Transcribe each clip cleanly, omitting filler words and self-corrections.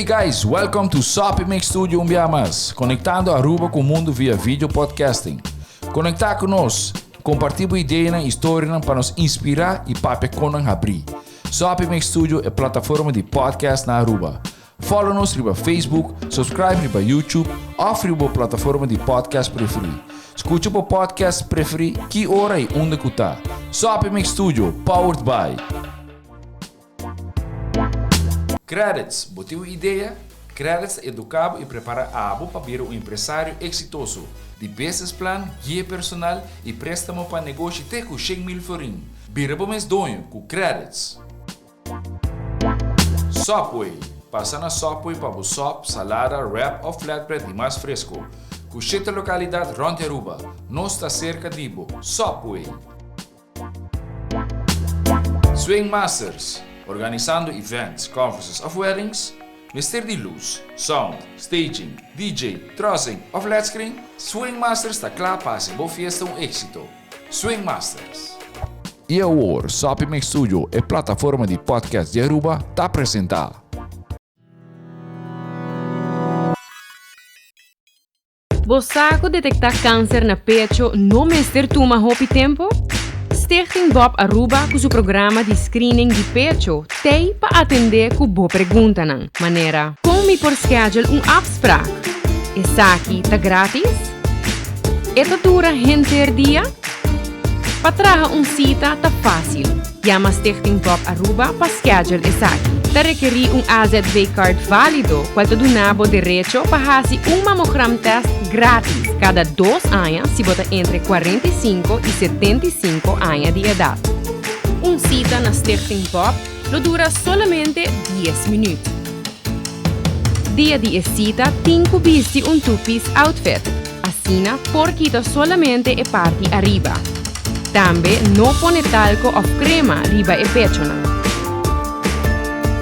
guys, welcome to Soppy Mix Studio un bia mas, conectando Aruba cu mundo via video podcasting. Conecta cu nos, comparti bo ideanan y historianan pa nos inspira y papia con nan habri. Soppy Mix Studio e plataforma di podcast na Aruba. Follow nos riba Facebook, subscribe riba YouTube of riba bo plataforma di podcast preferi. Scucha bo podcast preferi ki ora y unda cu ta. Soppy Mix Studio, powered by. Credits, bo tin un idea? Credits ta educa bo y prepara abo pa bira un empresario exitoso. Di business plan, guia personal y prestamo pa negoshi te cu 100,000 florin. Bira bo mes doño cu Credits. Subway, Pasa na Subway pa bo sop, salada, wrap of flatbread di mas fresco. Cu shete localidad rond di Aruba. Nos ta cerca di bo. Subway! Swing Masters, Organisando events, conferences of weddings? Mester di luz, sound, staging, DJ, trussing of led screen? Swing Masters ta cla pa haci bo fiesta un exito. Swing Masters. Y awor, Soppy Mix Studio, e plataforma di podcast di Aruba, ta presenta. Bo sa cu detecta cancer na pecho no mester tuma hopi tempo? Stichting Bob Aruba cu su programa di screening di pecho t'ey pa atende cu bo preguntanan, manera, Con mi por schedule un afspraak? Esaki ta gratis? E ta dura henter dia? Pa traha un cita ta facil. Yama Stichting Bob Aruba pa schedule esaki. Ta rekerí un AZV card válido cual ta duna bo derecho pa haci un mamogram test gratis cada dos aña si bo ta entre 45 y 75 aña di edad. Un cita na Stichting Bob lo dura solamente 10 minuut. Dia di e cita tin cu bisti un two-piece outfit. Asina por kita solamente e parti ariba. Tambe no pone talco of crema riba e pechonan.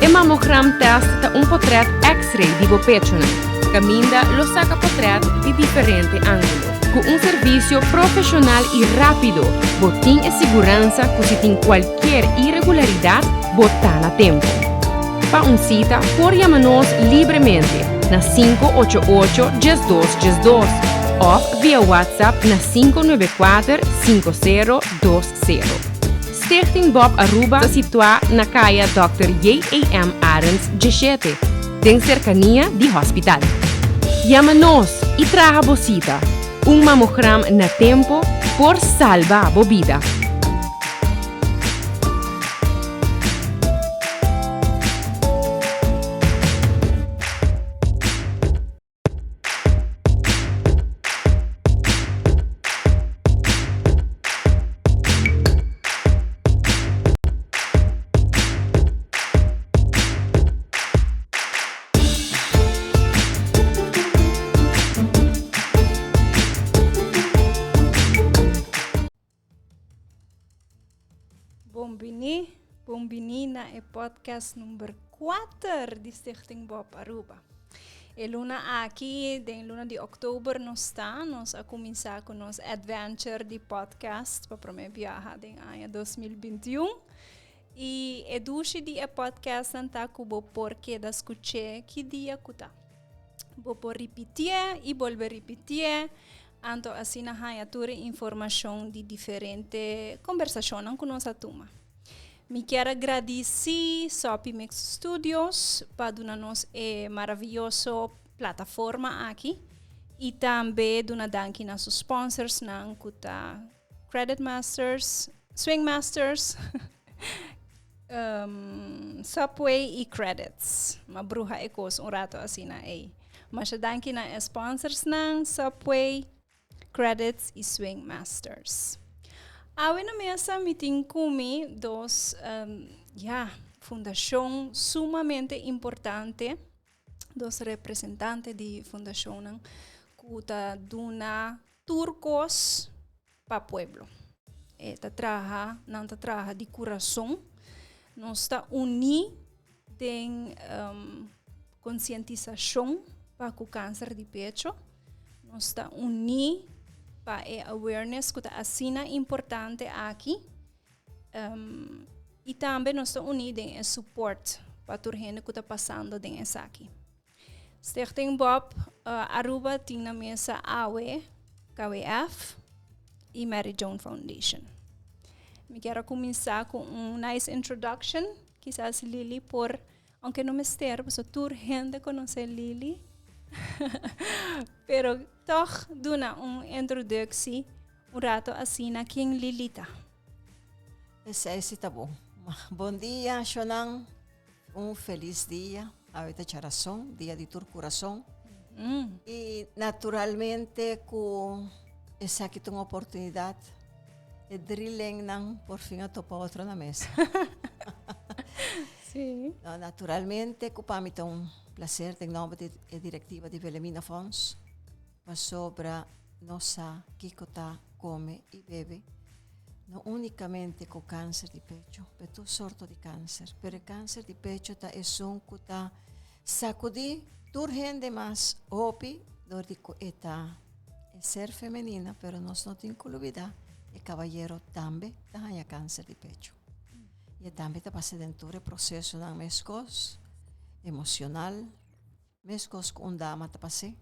E mammogram test ta un potret x-ray di bo pechonan, caminda lo saca potret di diferente angulo. Cu un servicio profesional y rapido, bo tin e siguransa cu si tin cualkier irregularidad, bo ta na tempo. Pa un cita por yama nos libremente na 588 1212 of via WhatsApp na 594 5020. Stichting Bob Aruba ta situa na Caya Dòkter J.A.M. Arends 17, den cercania di hospital. Yama nos y traha bo cita. Un mamogram na tempo por salba bo bida. Bon bini, bon bini na e podcast number 4 di Stichting Bob Aruba. E luna aki, den luna di oktober nos ta, nos a kuminsá ku nos adventure di podcast pa promé biaha den aña 2021. I e dushi di e podcastnan ta ku bo por keda skuch'é ki dia ku ta. Bo por ripitié i bolbe ripitié, anto asina haña tur e informashon di diferente kombersashonnan ku nos a tuma. Mi kier a gradisí Soppy Mix Studios pa duna nos e maravioso plataforma aki i tambe duna danki na su sponsorsnan ku ta Credit Masters, Swing Masters, Subway y Credits. Ma bruha e cos un rato asina ey. Masha danki na e sponsorsnan, Subway, Credits y Swing Masters. Awe na mesa mi tin cu mi dos ya, fundacion sumamente importante, dos representante di fundacionnan cu ta duna Tur kos pa pueblo. E ta traha, nan ta traha di kurason. Nos ta uní den konsientisashon pa ku kanser di pecho. Nos ta uní pa e awareness ku ta asina importante aki. I tambe nos ta uní den e support pa tur hende ku ta pasando den esaki. Stichting Bob Aruba tin na mesa awe, KWF y Mary Joan Foundation. Mi kier a cuminsa cu un nice introduction. Kisas Lily por, aunke no mester, pasobra tur hende conoce Lily, pero toch duna un introductie un rato asina ken Lily ta. Esei si ta bon. Bon dia, Shonan. Un felis dia. Awe ta djarason, dia di tur kurason. I naturalmente ku esaki ta un oportunidat, e drilengnan por fin a topa otro na mesa. Sí. No, naturalmente ku pa mi ta un placer den nomber di e direktiva di Wilhelmina Fonds, pasobra nos sa kiko ta kome i bebe. No únikamente ku kanser di pecho, pero tur sorto di kanser. Pero e kanser di pecho ta esun ku ta sakudí tur hende mas hopi dor di ku e ta e ser femenina, pero nos no tin ku lubidá e kabayero tambe ta haña kanser di pecho. I e tambe ta pasa den tur e prosesonan meskos, emoshonal, meskos ku un dama ta pas'é.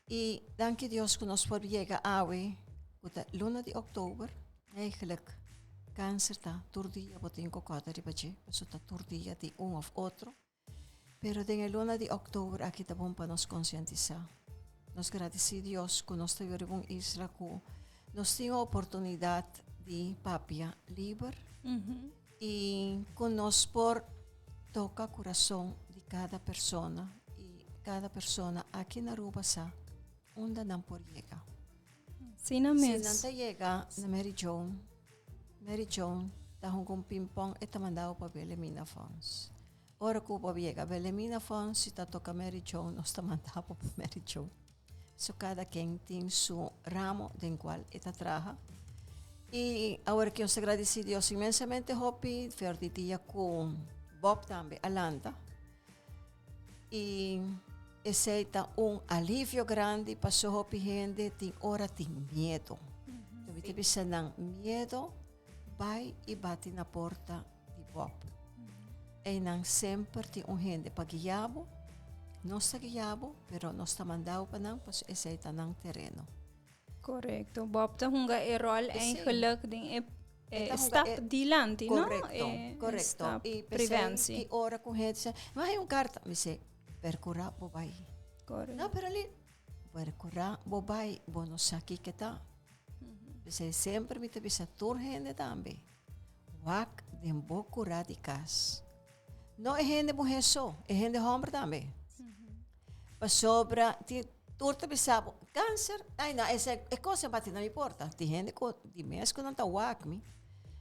I danki Dios ku nos por yega awe ku ta luna di oktober. Eigenlijk kanser ta tur dia bo tin ku kòrda riba dje, pasobra ta tur dia di un òf otro. Pero den e luna di oktober aki ta bon pa nos konsientisá. Nos gradisí Dios ku nos ta vive riba un isla ku nos tin e oportunidat di papia liber i ku nos por toka kurason di kada persona i kada persona aki na Aruba sa unda nan por yega. Asina mes. Si nan ta yega na Mary Joan, Mary Joan ta hunga un ping-pong e ta manda bo pa Wilhelmina Fonds. Ora ku bo yega Wilhelmina Fonds si ta toka Mary Joan nos ta manda bo pa Mary Joan. So kada ken tin su ramo den kual e ta traha. I awor ki nos ta gradisí Dios inmensamente hopi for di dia ku Bob tambe a lanta. I esei ta un alivio grandi paso hopi hende tin ora tin miedo. Mi ta bisa nan miedo bai i bati na porta di Bob. Einan semper tin un hende pa guia bo. Nos ta guia bo, pero nos ta manda bo pa nan pasobra esei ta nan tereno. Correcto. Bob ta hunga e rol eigenlijk den e e stap dilanti, no? Correcto, correcto. I p'esei ki ora ku hende sa, mi a haña un karta. Mi sey, percura bo bai. Correcto. No, pero li, percura bo bai, bo no sa kiko ta. P'esei semper mi ta bisa tur hende tambe, wak den bo kura di kas. No e hende muhé so, e hende hòmber tambe. Pasobra tin tur ta bisa bo, kanser, ai no, esei e kos a bati na mi porta. Tin hende ku di mes ku nan ta wak mi.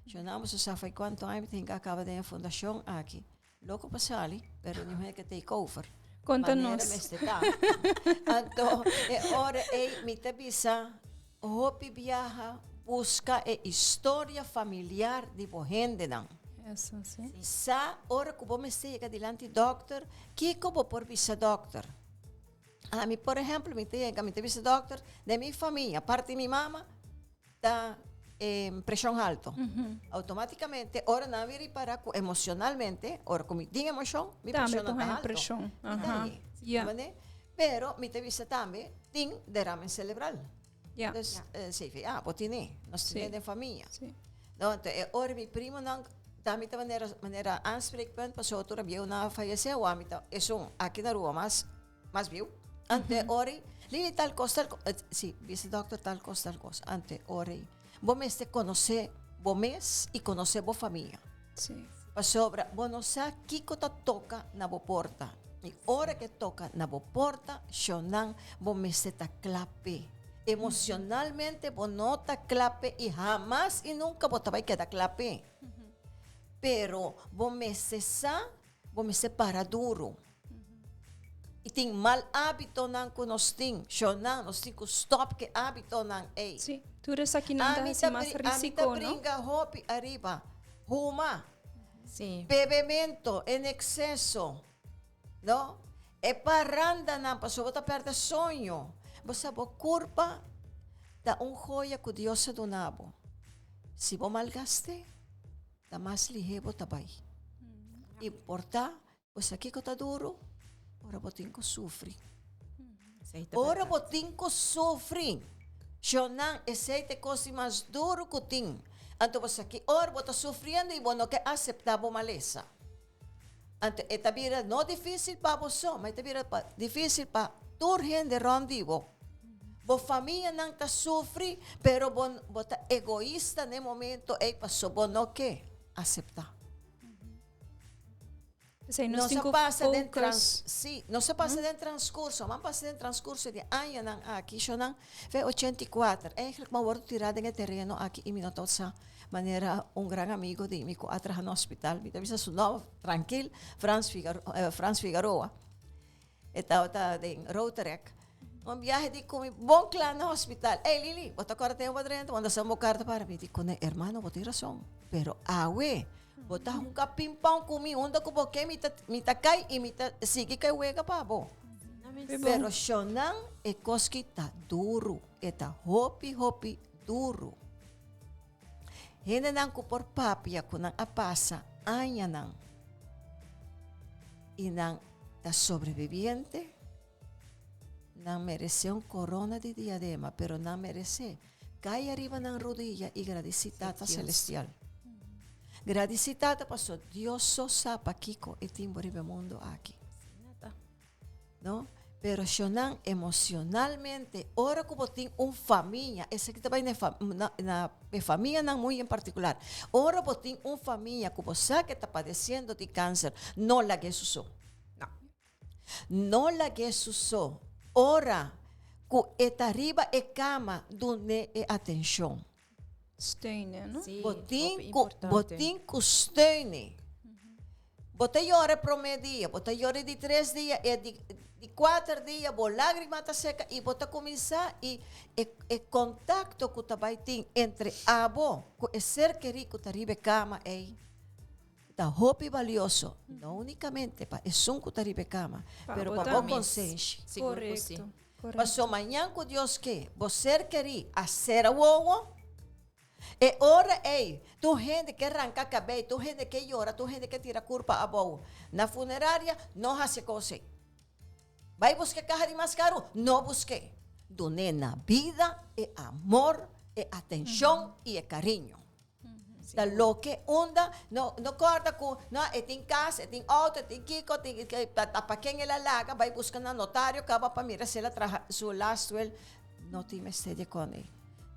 Yo nan boso sa fo'i kuantu aña mi tin ku a kaba den e fundashon aki. Loko pa sali, pero niun hende ke take over. Konta nos. Manera mester ta. Anto e ora ei mi ta bisa hopi biaha buska e historia familiar di bo hendenan. Eso si. Sa ora ku bo mester yega dilanti dòkter, kiko bo por bisa dòkter? Ami por ehèmpel mi ta yega mi ta bisa dòkter, den mi famia, parti mi mama, ta preshon halto. Automaticamente ora nan mi ripara cu emocionalmente, ora cu mi tin emocion, mi Tambe preshon ta ta haña halto. preshon. Mi ta Aha. hañ'e. Ja. Mane? Pero mi ta bisa tambe tin derrame cerebral. Ja. Dus CVA, bo tine. Nos Sí. tine den famia. Sí. No, anto e ora mi primonan ta mi ta manera manera aanspreekpunt pasobra tur a bieunan a fayece, awor mi ta esun aki na Aruba mas Mas bieu. Ante ori, Lili tal kos, tal kos. Si, bisa dokter tal kos, tal kos. Ante ori, bo mester konosé bo mes i konosé bo famia. Si. Pasobra bo no sa kiko ta toka na bo porta. I ora ke toka na bo porta, shonnan, bo mester ta kla p'e. Emocionalmente bo no ta kla p'e i hamas i nunka bo ta bai keda kla p'e. Pero bo mester sa, bo mester para duru. I tin mal hábitonan ku nos tin. Shonnan, nos tin ku stòp ku e hábitonan ei. Sí, tur esakinan ta hasi mas risiko, no? Ami ta bringa hopi ariba huma, Sí. bebemento en ekseso, no? E parandanan pasobra bo ta pèrdè soño. Bo sa bo kurpa ta un joya ku Dios a duna bo. Si bo malgast'é, ta mas lihé bo ta bai. I por ta Pues a kiko ta duru? Ora bo tin ku sufri. Ora bo tin ku sufri. Shonnan, esei ta e kos di mas duru ku tin. Anto bo sa ki ora bo ta sufriendo i bo no ke aseptá bo malesa. Anto e ta bira no difísil pa bo so, ma e ta bira pa difísil pa tur hende rònt di bo. Bo famianan ta sufri, pero bo bo ta egoista na e momento ei pasobra bo no ke aseptá. P'esei nos Nos tin a ku pasa den trans, focus. sí, nos a pasa den transcurso, man pasa den transcurso di añanan aki, shonan, fe 84, eigenlijk mi a wòrdu tirá den e tereno aki i mi no ta sa manera un gran amigo di mi ku a traha na hospital, mi ta bisa su nòmber trankil, Frans Figaro, Frans Figaroa, e tabata den Rotaract. Un biahe di ku mi bon kla na hospital, Ey Lili, bo ta kòrda tempu bo a drenta, bo a sa bo karta para mi? Di kuné, hermano, bo tin rason, pero awe Bo ta hunga ping-pong ku mi unda ku bo ke, mi ta mi ta kai i mi ta sigui kai wega pa bo. Pero shonnan e kos ki ta duru, e ta hopi hopi duru. Hendenan ku por papia ku nan a pasa añanan i nan ta sobreviviente, nan meresé un korona di diadema, pero nan meresé kai ariba nan rudia i gradisí Tata Selestial. Gradisí Tata pasobra Dios so sa pakiko e tin bo riba e mundu aki. No? Pero shonan emocionalmente, ora ku bo tin un famia, esaki ta bai na e na e famianan muy en particular, ora bo tin un famia ku bo sa ke ta padeciendo di kanser, no lag'é su so. No. No lag'é su so. Ora ku e ta riba e kama, dun'é e atenshon. Steun'é, no? Sí, Bo tin hopi ku, bo importante. tin ku steun'é. Bo ta yora e promé dia, bo ta yora e di tres dia, e di, di kuater dia bo lágrima ta seka i bo ta kuminsá i e, e kontakto ku ta bai tin entre abo ku e ser kerí ku ta riba e kama ei, Ta hopi balioso, no unicamente pa esun cu ta riba e cama, Pa pero bo pa bo tambe. consenshi. Sigur cu si. Correcto, correcto. Paso mañan cu Dios ke, bo ser kerí a cera wowo, e ora ey tur hende ke ranca cabey, tur hende ke yora, tur hende ke tira curpa abou. Na funeraria no haci cos ey. Bay busca e caha di mas caru? No busque. Dun'é na bida e amor, e atencion y e cariño. Ta loke unda no no corda cu no e tin cas, e tin auto, e tin kico, tin ta pa ken el a laga bay busca na notario caba pa mira si el a traha su last will. No tin mester di con ey.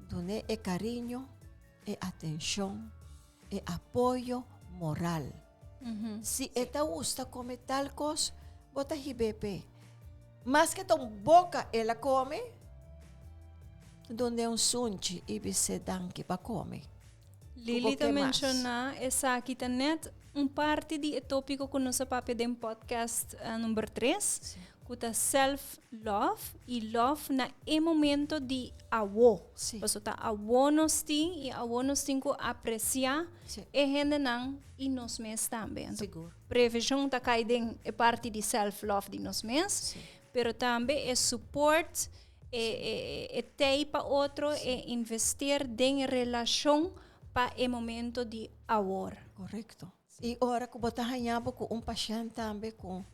Dun'é e cariño, e atencion, e apoyo moral. Si e ta gusta come tal cos, bo ta hib'é p'e. Maske ta un boca el a come, dun'é un sunchi i bis'é danki pa come. Lily ta menciona esaki ta net un parti di e topico cu nos a papia den podcast number tres, cu ta self love y love na e momento di awo. Pasobra ta awo nos tin y awo nos tin cu aprecia e hendenan y nos mes tambe. Anto prevencion ta cay den e parti di self love di nos mes, pero tambe e support, e e tei pa otro, e investeer den relacion pa e momento di awor. Correcto. Y ora cu bo ta haña bo cu un pashent tambe cu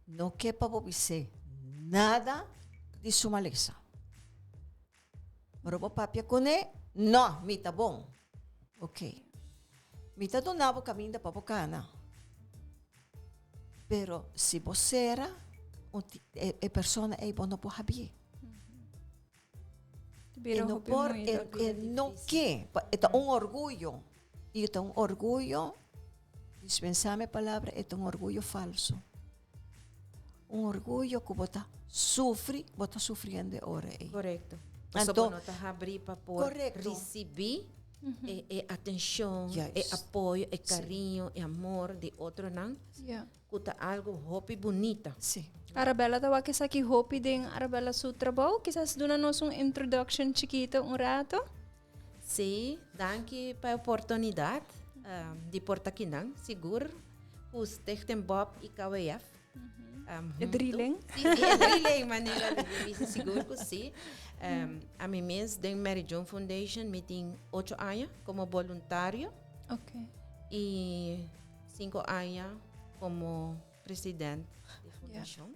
no ke pa bo bis'é nada di su malesa. Ora bo papia kuné, No, mi ta bon. Ok. Mi ta duna bo kaminda pa bo kana. Pero si bo sera, e, e persona ei bo no por habié. E no por, e, e no ke. E ta un orguyo. I ta un orguyo, dispensame palabra, e ta un orguyo falso. Un orguyo ku bo ta sufri, bo ta sufriendo e ora ei. Korekto. Pasobra bo no ta habrí pa por risibí e e atenshon, e apoyo, e kariño, e amor di otronan, ku ta algu hopi bunita. Sí. Arabella ta wak esaki hopi den Arabella su trabou. Kisas duna nos un introduction chikito un rato. Sí, danki pa e oportunidat di por ta kinan, sigur ku Stichting Bob i KWF. E drieling. Sí, e drieling, manera di bisa, sigur ku sí. Ami mes den Mary Joan Foundation mi tin ocho aña komo boluntario. I sinku aña komo president di fundashon.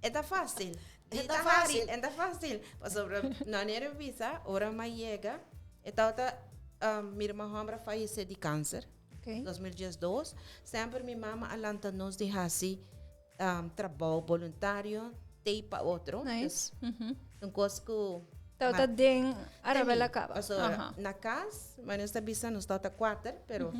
E ta fácil. E ta fácil. E ta fácil. Pasobra manera mi bisa, ora mi a yega, e tabata mi ruman hòmber a fayesé di kanser. Okay. 2012. Semper mi mama a lanta nos di hasi trabou boluntario, tei pa otro. Nice. Un kos ku Tabata den Arabella kaba. Pasobra na kas, ma nos ta bisa nos tabata kuater, pero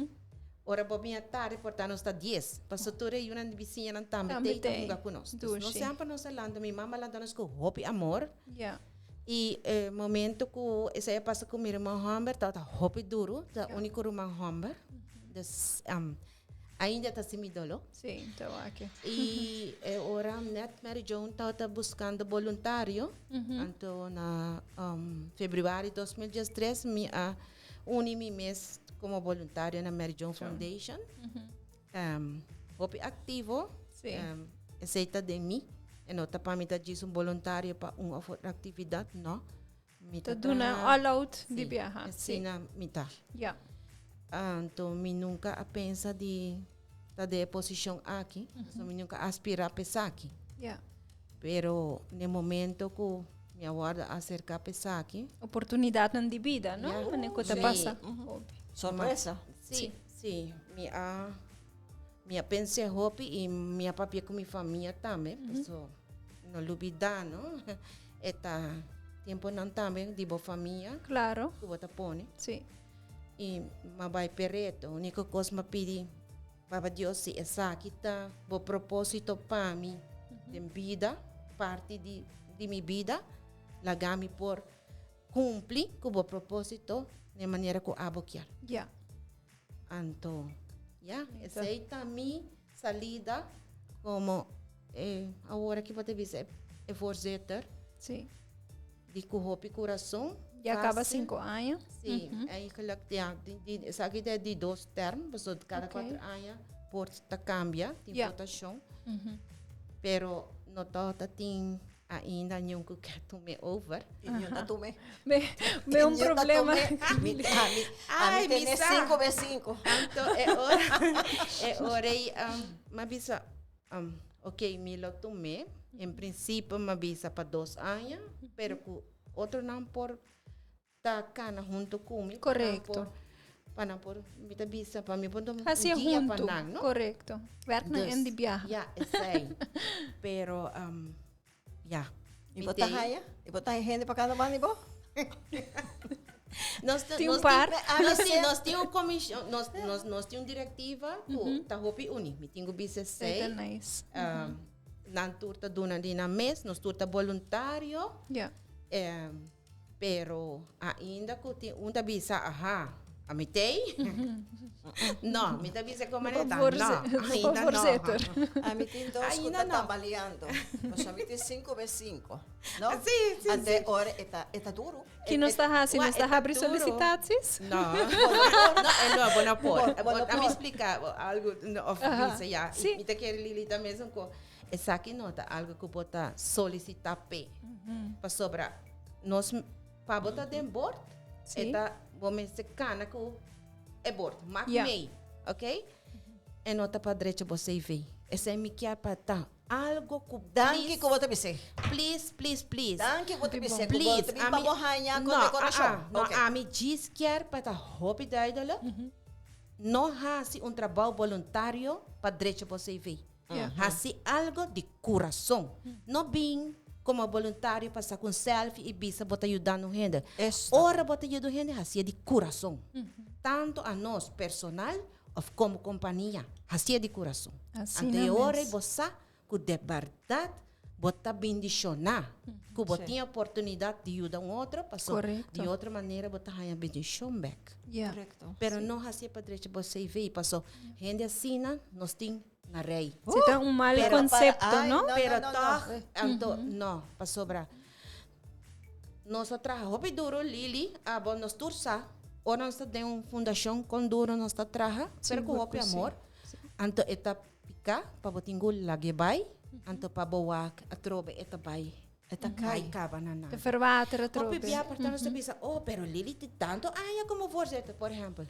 Ora bo bin atardi por ta nos ta dies. Paso tur e yunan di bisiñanan tambe Tambe tei ta tei. hunga ku nos. Dus nos Dushi. semper nos a lanta, mi mama a lanta nos ku hopi amor. Ja. I e momento ku esei a pasa ku mi ruman hòmber tabata hopi duru, ta Ja. úniko ruman hòmber. Dus ainda ta hasi mi doló. Sí, ta wak. I e ora net Mary Joan tabata buskando boluntario, anto na februari 2013 mi a Uni mi mes como voluntario na Mary Joan Foundation. Hopi activo. Sí. Esey ta den mi. E no ta pa mi ta djis un voluntario pa un of otro actividad, no. Mi Ta ta duna traha- all out di Sí, biaha. Así Sí. na mi ta. Ja. Anto mi nunca a pensa di ta den e posicion aki. So mi nunca a aspira pa esaki. Ja. Pero n'e momento cu mi a wordo acerca pa esaki. Oportunidadnan di bida, no? Ja. Manera cu ta Sí. pasa. Hopi. Sorpresa. Sí, sí. Mi a, mi a pensa hopi y mi a papia cu mi famia tambe. Paso no lubida, no? E ta tiemponan tambe di bo famia. Claro. Cu bo ta pone. Sí. Y m'a bay p'e reto. Unico cos m'a pidi Papa Dios, si esaki ta bo propósito pa mi den bida, parti di di mi bida, laga mi por cumpli cu bo propósito den manera cu abo kier. Ja. Anto, ya, esey ta mi salida como e awor aki bo ta bisa e voorzitter. Sí. Di cu hopi curason. Ya caba Fácil. 5 aña. Sí, eigenlijk ja, di, di, esaki ta di dos term, pasobra cada 4 aña por ta cambia, tin votacion. Pero no tabata tin ainda niun cu kier tume over. Y niun ta tume. Me, me un Niun ta problema. tume. Mi, a mi, a mi Ay, mi tene sa. 5 be 5. Anto e ora, e ora ei, m'a bisa, Ok, mi lo tum'é. En principio m'a bisa pa dos aña, pero cu otronan por ta cana hunto cu mi. Correcto. Pa nan por, mi ta bisa, pa mi por tuma un Hacia guia pa hunto. nan, no? Correcto. Werk nan Dus, en di biaha. Ja, esei. Pero, ja. Y Mi bo ta tei. haya? Y bo ta haya hende pa cada banda di bo? Nos Tin un nos par. Nos tin, nos tin un comision, nos, nos, nos tin un directiva cu ta hopi uni. Mi tin cu bisa Esei ta esei. nice. Nan tur ta duna di nan mes, nos tur ta boluntario. Ja. Pero ainda cu tin un ta bisa, aha, a mi tei? No, mi ta bisa como manera ta, no, ainda no. Voorzitter. A mi tin dos cu Ainda ta no. tambaleando. Pasobra mi tin 5 be 5. No? Sí, sí, Ante sí. ora e ta, e ta duro. Ki nos ta hasi? Wa, Nos ta e ta habri duro. solicitaties? No, no, e no, bo no por. Bo no A mi por. explica algo, no, of bisa ya. Sí. Mi ta kere Lili ta mesun cu esaki no ta algo cu bo ta solicita p'e. Pasobra nos pa bo ta den bord, Sí. e ta bo mester cana cu e bord, mak Ja. mee, ok? E no ta pa drecha bo CV. Esei mi kier pa ta algo cu Danki please, cu bo ta bis'é. Please, please, please. Danki cu bo ta bis'é. Cu bo Please, ta bin pa bo haña no, condecoracion. ah, ah, no, Ok. ami djis kier pa ta hopi duidelijk. No hasi un trabou boluntario pa drecha bo CV. Ja. Hasi algo di curason. No bin como boluntario pa saca un selfie y bisa bo ta yudando un hende. Eso. Ora bo ta yuda un hende, hacié di curason. Tanto a nos personal of como compania, hacié di curason. Asina Ante e ora mes. bo sa cu de berdad bo ta bendiciona, cu bo tin oportunidad di yuda un otro, paso Correcto. di otro manera bo ta haya bendicion bek. Ja. Correcto. Pero no hacié pa drecha bo CV, paso hende asina nos tin na rey. Si ta un mal Pero concepto, para- ay, no? no, Pero no, no. toch, anto, no, pasobra nos a traha hopi duro, Lili, abo nos tur sa, ora nos ta den un fundacion con duro nos ta traha, pero cu Sigur hopi cu si. amor. Anto e ta pica pa bo tin cu lag'e bai, anto pa bo wak atrobe e ta bai. E ta Bai cai. caba na nada. Te verwater Hopi atrobe. bia por tanto nos ta bisa, oh, pero Lili tin tanto aña como voorzitter, por ehempel.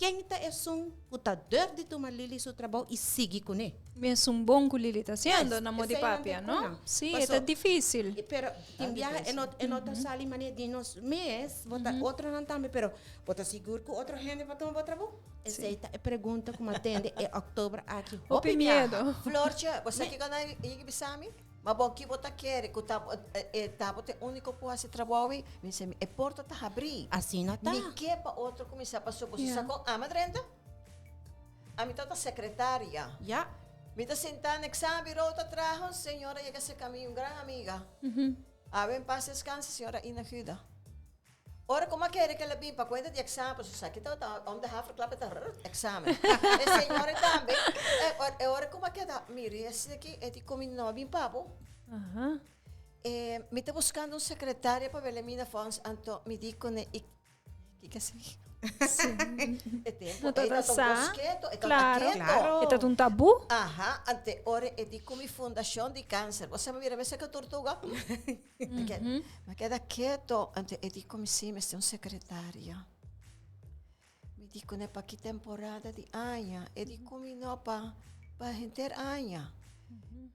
Ken ta esun ku ta durf di tuma Lili su trabou i sigui kuné? Mesun bon ku Lili ta hasiendo na modo di papia, no? Sí, e ta difísil. Pero tin biaha e no e no ta sali manera di nos mes, bo ta otronan tambe, pero bo ta sigur ku otro hende por tuma bo trabou? Esei ta e pregunta ku mi a tende e òktober aki hopi biaha. Floortje, bo sa kiko nan a yega bisa mi? Ma bo ki bo ta kere ku ta e ta bo ta e úniko ku hasi trabou ei? Mi bisa mi, e porta ta habrí. Asina ta. Mi ke pa otro kuminsá pasobra boso sa kon ami a drenta? Ami tabata sekretaria. Ya. Mi ta sintá na eksamen birou ta traha, un señora yega serka mi, un gran amiga. Awe en pas deskanse, señora Ina Guda. Ora ku mi a kere ku el a bin pa kuenta di eksamen, pasobra esaki tabata om de haverklap e ta rrrt eksamen. E señora tambe, e ora ku mi a keda mira esaki, e di ku mi no a bin pa bo. E mi ta buskando un sekretaria pa Wilhelmina Fonds, anto mi di kuné, i kiko esaki? E tempu No ei tabata tabata un sa. kos keto, e tabata Claro. keto. Claro. E tabata un tabú. Aha, ante ora e di ku mi fundashon di kanser, bo sa mi bira mester ku tortuga? Mi keda keto, anto e di ku mi si mester un sekretaria. Mi di kuné pa ki temporada di aña? E di ku mi no pa pa henter aña.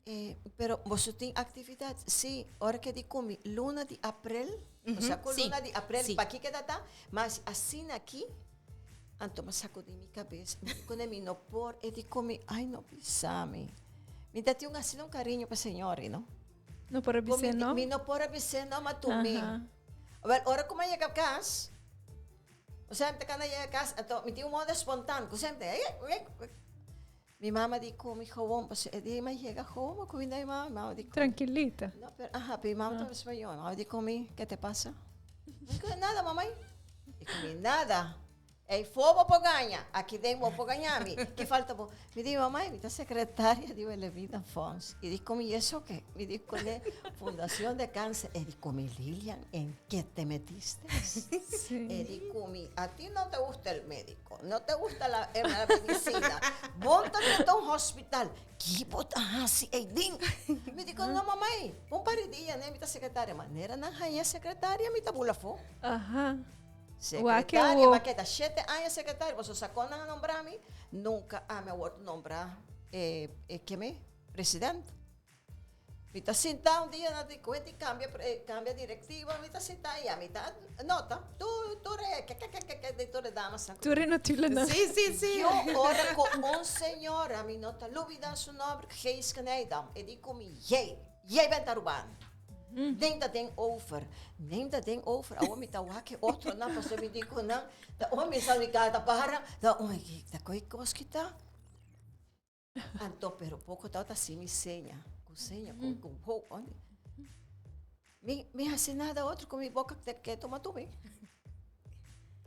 E pero boso tin aktividat? Si, ora ke di ku mi luna di aprel, osea ku luna di aprel pa ki keda ta, mas asina aki, anto mi a sakudí mi kabes, mi di kuné mi no por, e di ku mi ai no bisa mi. Mi ta tin un asina un kariño pa señor ei no. No por a bis'é no? Mi no por a bis'é no, ma tu mi. Wel, ora ku mi a yega kas, osea mi ta kana yega kas, anto mi tin un moda spontan ku semper, Mi mama di ku mi gewoon, pasobra e dia mi a yega gewoon, mi a kuminda mi mama, mi mama di ku mi. Trankilita. No, pero aha, pero mi mama tabata spañol, mi mama di ku mi, ke te pasa? Mi di, nada mamai. Di ku mi, nada. Ey fo bo por gaña, aki den bo por gaña mi. Ki falta bo? Mi di, mamá, mi ta secretaria di Wilhelmina Fonds. Y di con mi, y eso qué? Mi di con e Fundación de Cáncer. E di con mi, Lilian, ¿en qué te metiste? Sí. E di con mi, a ti no te gusta el médico, no te gusta la, eh, la medicina. Bon ta drenta un hospital. Ki bo ta hasi ey ding? Mi di con, no, mamá, un par di dia, ne, mi ta secretaria. Manera nan haña secretaria, mi ta bula fo. Aha. Secretaria, ma keda shete aña secretaria, pasobra sa kon nan a nombra mi, nunca ami a wòrdu nombra e e keme, president. Mi ta sinta un dia na di kuenta i kambia kambia direktiva, mi ta sinta i ami ta nota tur tur e kekekekeke di tur e damasnan. Tur e notulennan. Sí, sí, sí. Yo ora ku un señora, mi no ta lubida su nomber, Geeske Nijdam, e di ku mi, Yey, yey bent Arubano. Neem dat ding over. Neem dat ding over. Awor mi ta wak e otronan pasobra mi di ku nan ta ora mi sali kada para ta oi ta koi kos ki ta. Anto pero poko tabata hasi mi seña ku seña ku ku ho onde. Mi mi hasi nada otro ku mi boka te keto ma tumi.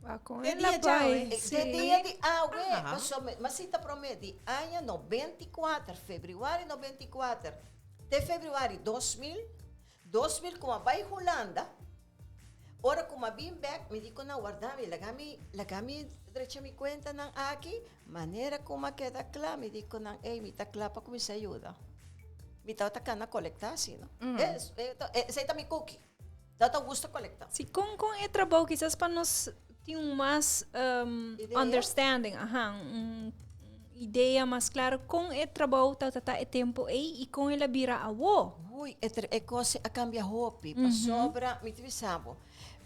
Wa kon Te el a dia djawe. bai. Te Sí. dia di awe Aha. pasobra mi a sita prome di aña 94 februari 94 te februari 2000, 2000 ku a bai Hulanda, ora ku mi a bin bek mi di ku nan warda mi laga mi laga mi drecha mi kuentanan aki, manera ku mi a keda kla mi di ku nan ey mi ta kla pa kuminsá yuda. Mi tabata kana kolektá asina. Esei ta mi kuki. Tabata gusta kolektá. Si kon kon e trabou kisas pa nos tin un mas Idea? understanding, aha, un idea mas claro kon e trabou tabata ta e tempo ei i kon el a bira awo. Hui, e e kos a kambia hopi, pasobra mi ta bisa bo,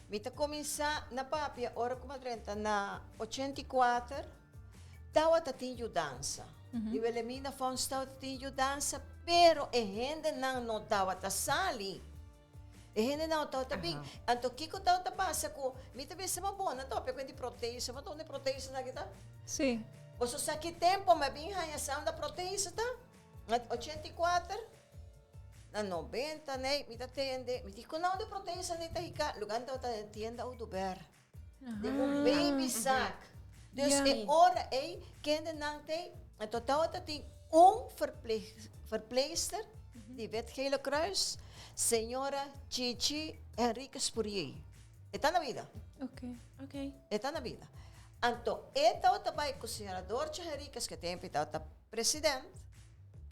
mi ta kuminsá na papia ora ku mi a drenta na 84, tabata tin yudansa. Di Wilhelmina Fonds tabata tin yudansa, pero e hendenan no tabata sali. E hendenan no tabata bin. Anto kiko tabata pasa ku mi ta bisa ma bo nan ta papia ku di protesa, ma donde protesa nan kita? Sí. Boso sa ki tempo mi a bin haña sa unda protesa ta? Na 84, na 90 nei mi ta tende, mi di ku nan unda protesa nei ta hika? Lugar nan tabata den tienda Oduber. Den un baby sack. Dus e ora ei kendenan te, anto tabata tin un verpleeg, verpleegster di Wit Gele Kruis, señora Chichi Henriquez Pourier. E ta na bida. Oké. Oké. E ta na bida. Anto e tabata bai ku señora Doortje Henriquez, ke tempo e tabata president.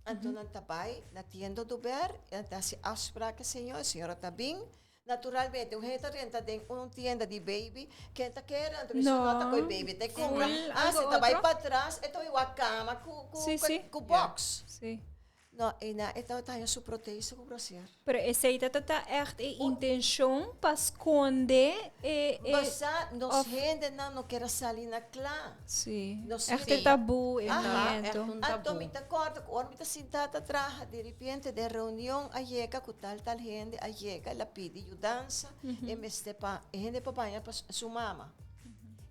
Anto nan ta bai na tienda Oduber, nan ta hasi afspraak ku e señor, e señora ta bin. Naturalmente, un hende ta renta den un tienda di baby, ken ta kere anto bisa no ta koe baby ta kumpra. Ah, si ta bai patras e ta bai wak kama ku ku ku box. No, eina e tabata haña su protese ku brasier. Pero esei ta ta echt e intencion pa sconde e e Basa nos hendenan no kier a sali na kla. Sí. Nos Echt e tabu, e miedo. Anto mi ta corda cu ora mi ta sinta ta traha, di repente den reunion a yega cu tal tal hende a yega, el a pidi yudansa, e mester pa e hende pa baña pa su mama.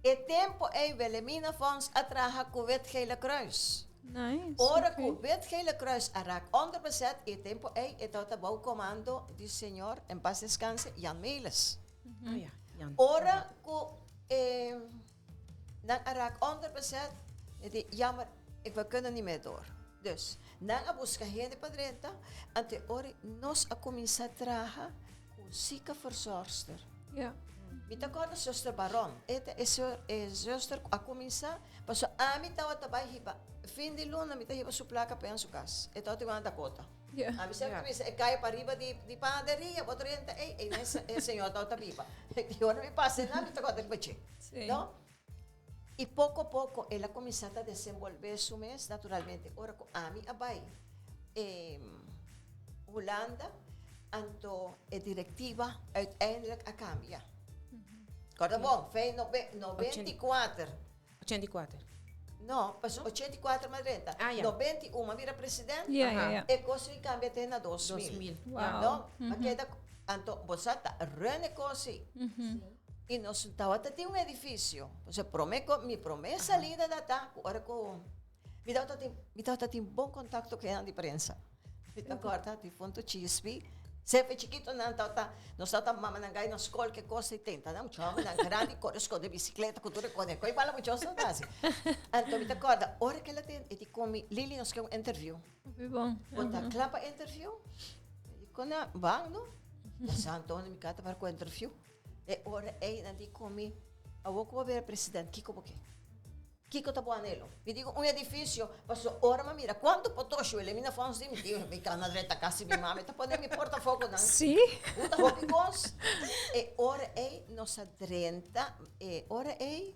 E tempo ei Wilhelmina Fonds a traha cu Wit Gele Kruis. Nice, Ora cu Wit Gele Kruis a raak onderbezet, e tempo ei e tabata bou comando di señor, en paz descanse, Jan Melis. Ah ja, Jan. Ora cu e nan a raak onderbezet, e di, jammer, ik we kunnen niet meer door. Dus, nan a busca hende pa drenta, ante ora nos a cuminsa traha cu ziekenverzorgster. Ja. Mi ta corda zuster Baron, e ta e e zuster cu a cuminsa, pasobra ami tabata bay hiba, fin di luna mi ta hiba su placa pa e su cas. E tabata igual na Dakota. Ja. Ami semper ta bisa, e caya pariba di di panaderia, bo ta renta ey, ey e señor tabata biba. Y ora mi pasa eynan mi ta corda riba dje. Sí. No? Y poco poco el a cuminsa ta desenvolve su mes naturalmente. Ora cu ami a bay Hulanda, anto e directiva uiteindelijk a cambia. Corda bon, fe 94. 84. No, pas 84 ma drenta. Ah, ja. 91 a bira president. Ja, ja, ja. E cos a cambia te na 2000. 2000. Wow. No? A keda, anto bo sa ta rene cosi. Y nos tabata tin un edificio. Entonces, prome co, mi prome salida da ta, cu ora cu mi tabata tin, mi tabata tin bon contacto cu enan di prensa. Mi ta corda difunto Chispi, Semper chikito nan tabata, nos tabata mama nan gai na skol ke kos ei tenta nan mucha hopi nan grandi kore skonde bisikleta ku tur e kos koi bala mucha hopi ta hasi. Anto mi ta kòrda ora ke el a tende e di komi Lili nos ke un interview. Hopi bon. Bo ta kla pa interview? Mi di kona ban no. Ya sa anto mi kata para ku interview. E ora ei nan di komi awor ku bo bira president kiko bo ke? Kiko ta bo anhelo? Mi digo un edificio, paso ora mi mira cuanto potosho el mina fons di mi di mi cana drenta casi mi mami ta pone mi porta foco nan. Sí. Uta hopi cos. E ora ei nos a drenta, e ora ei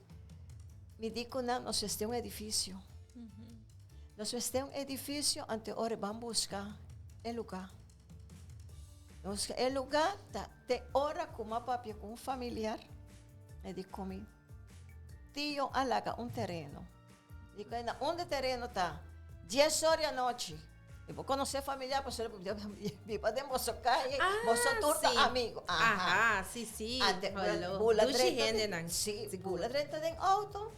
mi di cu nan nos mester un edificio. Nos mester un edificio ante ora ban busca e lugar. Nos busca e lugar ta te ora cu mi a papia cu un familiar, e di cu mi. Tio a laga un tereno. Di ku na unda e tereno ta? Dies or di anochi. I bo konosé familia pasobra bo biba den boso kaye, boso tur ta amigo. Aha, si, si. Ante bula drenta den, si, bula drenta den auto.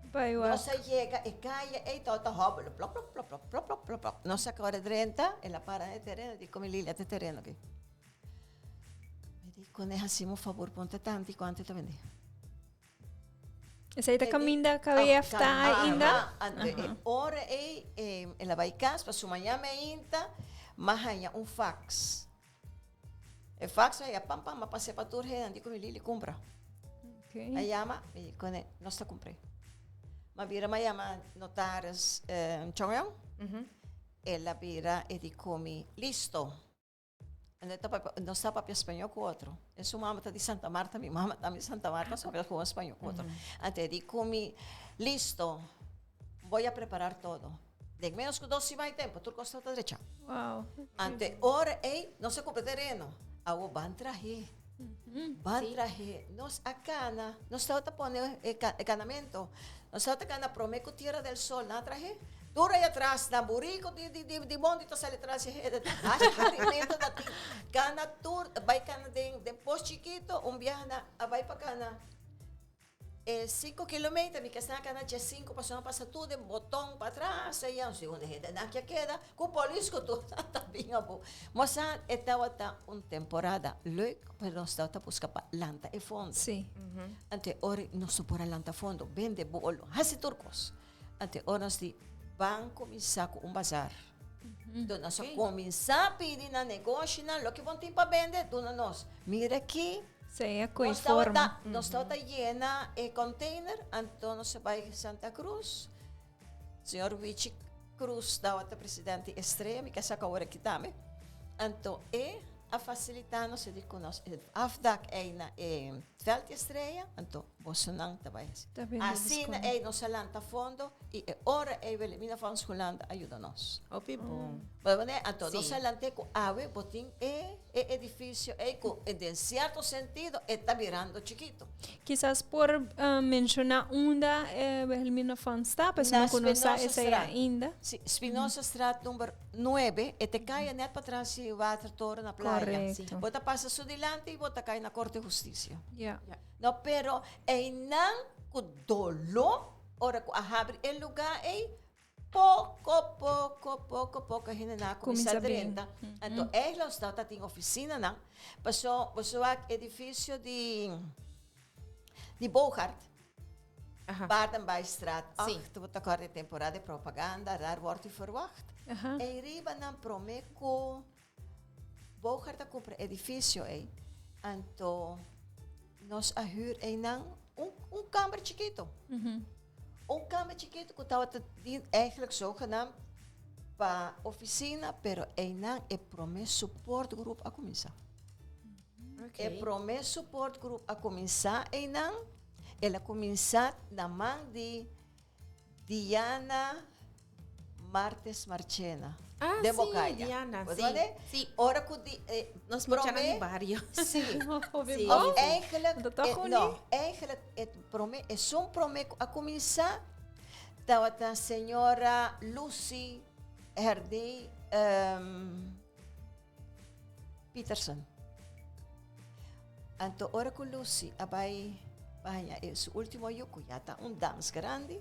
Bai wak. Nos a yega e kaye ei tabata hobbelen, plop plop plop plop plop plop plop plop. Nos a kore drenta, el a para na e tereno, di ku mi Lilia ta e tereno aki. Mi di con e hacimo favor ponte tanti cuanto ta bende. Esei ta caminda KWF ta ainda? Anto e ora ei el a bai cas pa su mañana meinta m'a haña un fax. E fax a haya pam pam m'a pas'é pa tur hende di cu mi Lili cumpra. A yama mi di con e nos ta cumpr'é. M'a bira m'a yama notaris Chong Yong. El a bira e di cu mi listo. No sa papia spañó ku otro. E su mama ta di Santa Marta, mi mama tambe di Santa Marta, nos papia ku spañó ku otro. Anto e di ku mi, listo, voy a preparar todo. Den menos ku dos siman di tempo, tur kos tabata drecha. Wow. Anto e ora ei, nos a kumpra tereno. Awor ban trah'é. Ban trah'é. Nos a kana, nos tabata pone e kanamento. Nos tabata kana promé ku Tierra del Sol, nan a trah'é. Tur ei atras na burico di di di mondi ta sali tras e hende ta haci harimento ta tin cana tur bay cana den den pos chikito un biaha na a bay pa cana e cinco kilometer mi kesta cana dje cinco pasobra a pasa tur den boton patras aya un segun hende nan ke keda cu polis cu tur ta bin abo mosa e tawata un temporada leuk pero nos tawata busca pa lanta e fondo anto e ora nos no por a lanta fondo bende bolo haci tur cos. Ante ora nos di ban kuminsá ku un bazar. Enton nos a kuminsá pidi na negoshinan loke bo tin pa bende, duna nos. Mira aki, Sea ku e nos tabata, forma. nos tabata yena e container, anto nos a bai Santa Cruz. Señor Wichi Cruz tabata presidente di Estrella, mi ke sa ku awor aki tambe. Anto e. a facilita nos, e di cu nos e afdak ey na e veld di Estrella, anto bosonan ta bay haci. Ta bende Asina descuento. ey nos a lanta fondo y e ora ey Wilhelmina Fonds Hulanda a yuda nos. Hopi bon. Bo wene, anto nos Sí. a lant'é cu awe bo tin e e edificio ey cu den cierto sentido e ta birando chikito. Kisas por menciona unda e Wilhelmina Fonds ta, pa esnan Na cu no sa Spinoza esey Straat. ainda. Si, Spinozastraat number nuebe, e te caya net patras di Watertoren na playa. Correcto. Bo ta pasa su dilanti y bo ta cay na Corte di Husticia. Ja. No, pero eynan cu dolo, ora cu a habri e lugar ey, poco, poco, poco, poco hende nan a cuminsa Cuminsa bin. drenta. Anto eigenlijk nos ta tin oficinanan, paso bo wak edificio di di Bogart, Aha. Paardenbaaistraat Sí. 8, bo ta corda e temporada di propaganda, daar wordt u verwacht. Aha. Ey riba nan prome cu Bogart a cumpra edificio ey, anto nos a huur eynan un, un kamer chikito. Un kamer chikito cu tabata di eigenlijk zogenaamd pa oficina, pero eynan e prome supportgroep a cuminsa. Okay. E prome supportgroep a cuminsa eynan, el a cuminsa na man di Diana Martes Marchena. Ah, de sí, Bocaya. Diana, Bo sí, wene? sí. Ora cu di, eh, Nos muchanan prome di bario. Sí. Hopi Sí. bon. Of eigenlijk, Dat toch eh, gewoon no, niet? eigenlijk het prome, esun prome cu a cuminsa tabata señora Lucy Herdé um, Peterson. Anto ora cu Lucy a bay pa haña e su ultimo yu cu ya ta un dams grandi,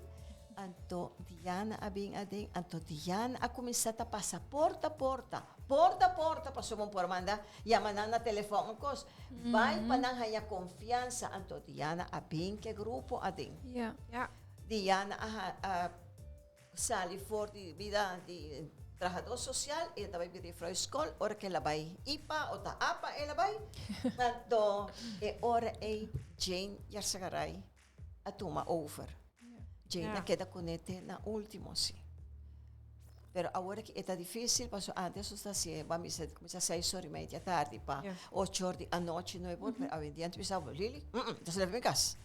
anto Diana a bin aden, anto Diana a cuminsa ta pasa porta porta, porta porta pasobra bo por manda yama nan na telefon un cos, bay pa nan haña confiansa, anto Diana a bin cu e grupo aden. Ja. Ja. Diana a a sali for di bida di trahadó sosial i e ta bai bira juffrouw skol ora ku el a bai ipa o ta apa el a bai. Anto e ora ei Jane Yarzagaray a tuma over. Jane a keda kuné te na último si. Pero awor aki e ta difísil pasobra ántes nos ta hasié bo a misa kuminsá seis ora i media tardi pa ocho or di anochi nuebe or pero awendia antes bisa bo Lili, ta sali mi kas.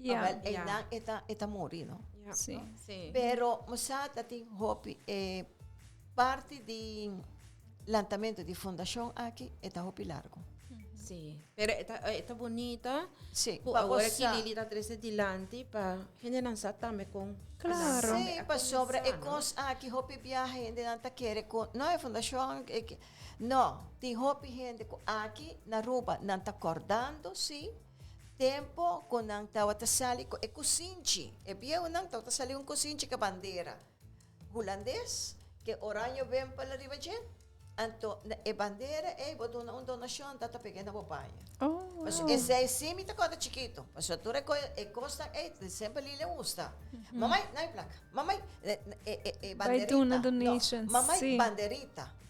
Ja. Awel einan e ta e ta muri no. Ja. Sí. Sí. Pero mi sa ta tin hopi e parti di lantamento di fundacion aki e ta hopi largo. Sí. Pero e ta e ta bunita. Sí, Ku pa awor bo aki sa. Lili ta trese dilanti pa hendenan sa tambe kon Claro. Sí, pasobra e kos aki hopi biaha hendenan ta kere ku no e fundacion e ke no, tin hopi hende ku aki na Aruba nan ta kordando sí. Tempo cu nan tawata sali cu e cusinchi, e bieunan tawata sali un cusinchi cu bandera Hulandes, cu e oranje wempel ariba dje, anto na e bandera ey bo duna un donacion ta ta pega na bo paña. Oh, wow. Pasobra esey si mi ta corda chikito, pasobra tur e co e cosnan ey semper Lili a gusta. Mamai, na mi placa, mamai, e e e Bai banderita, duna no, donations, mamai si. banderita.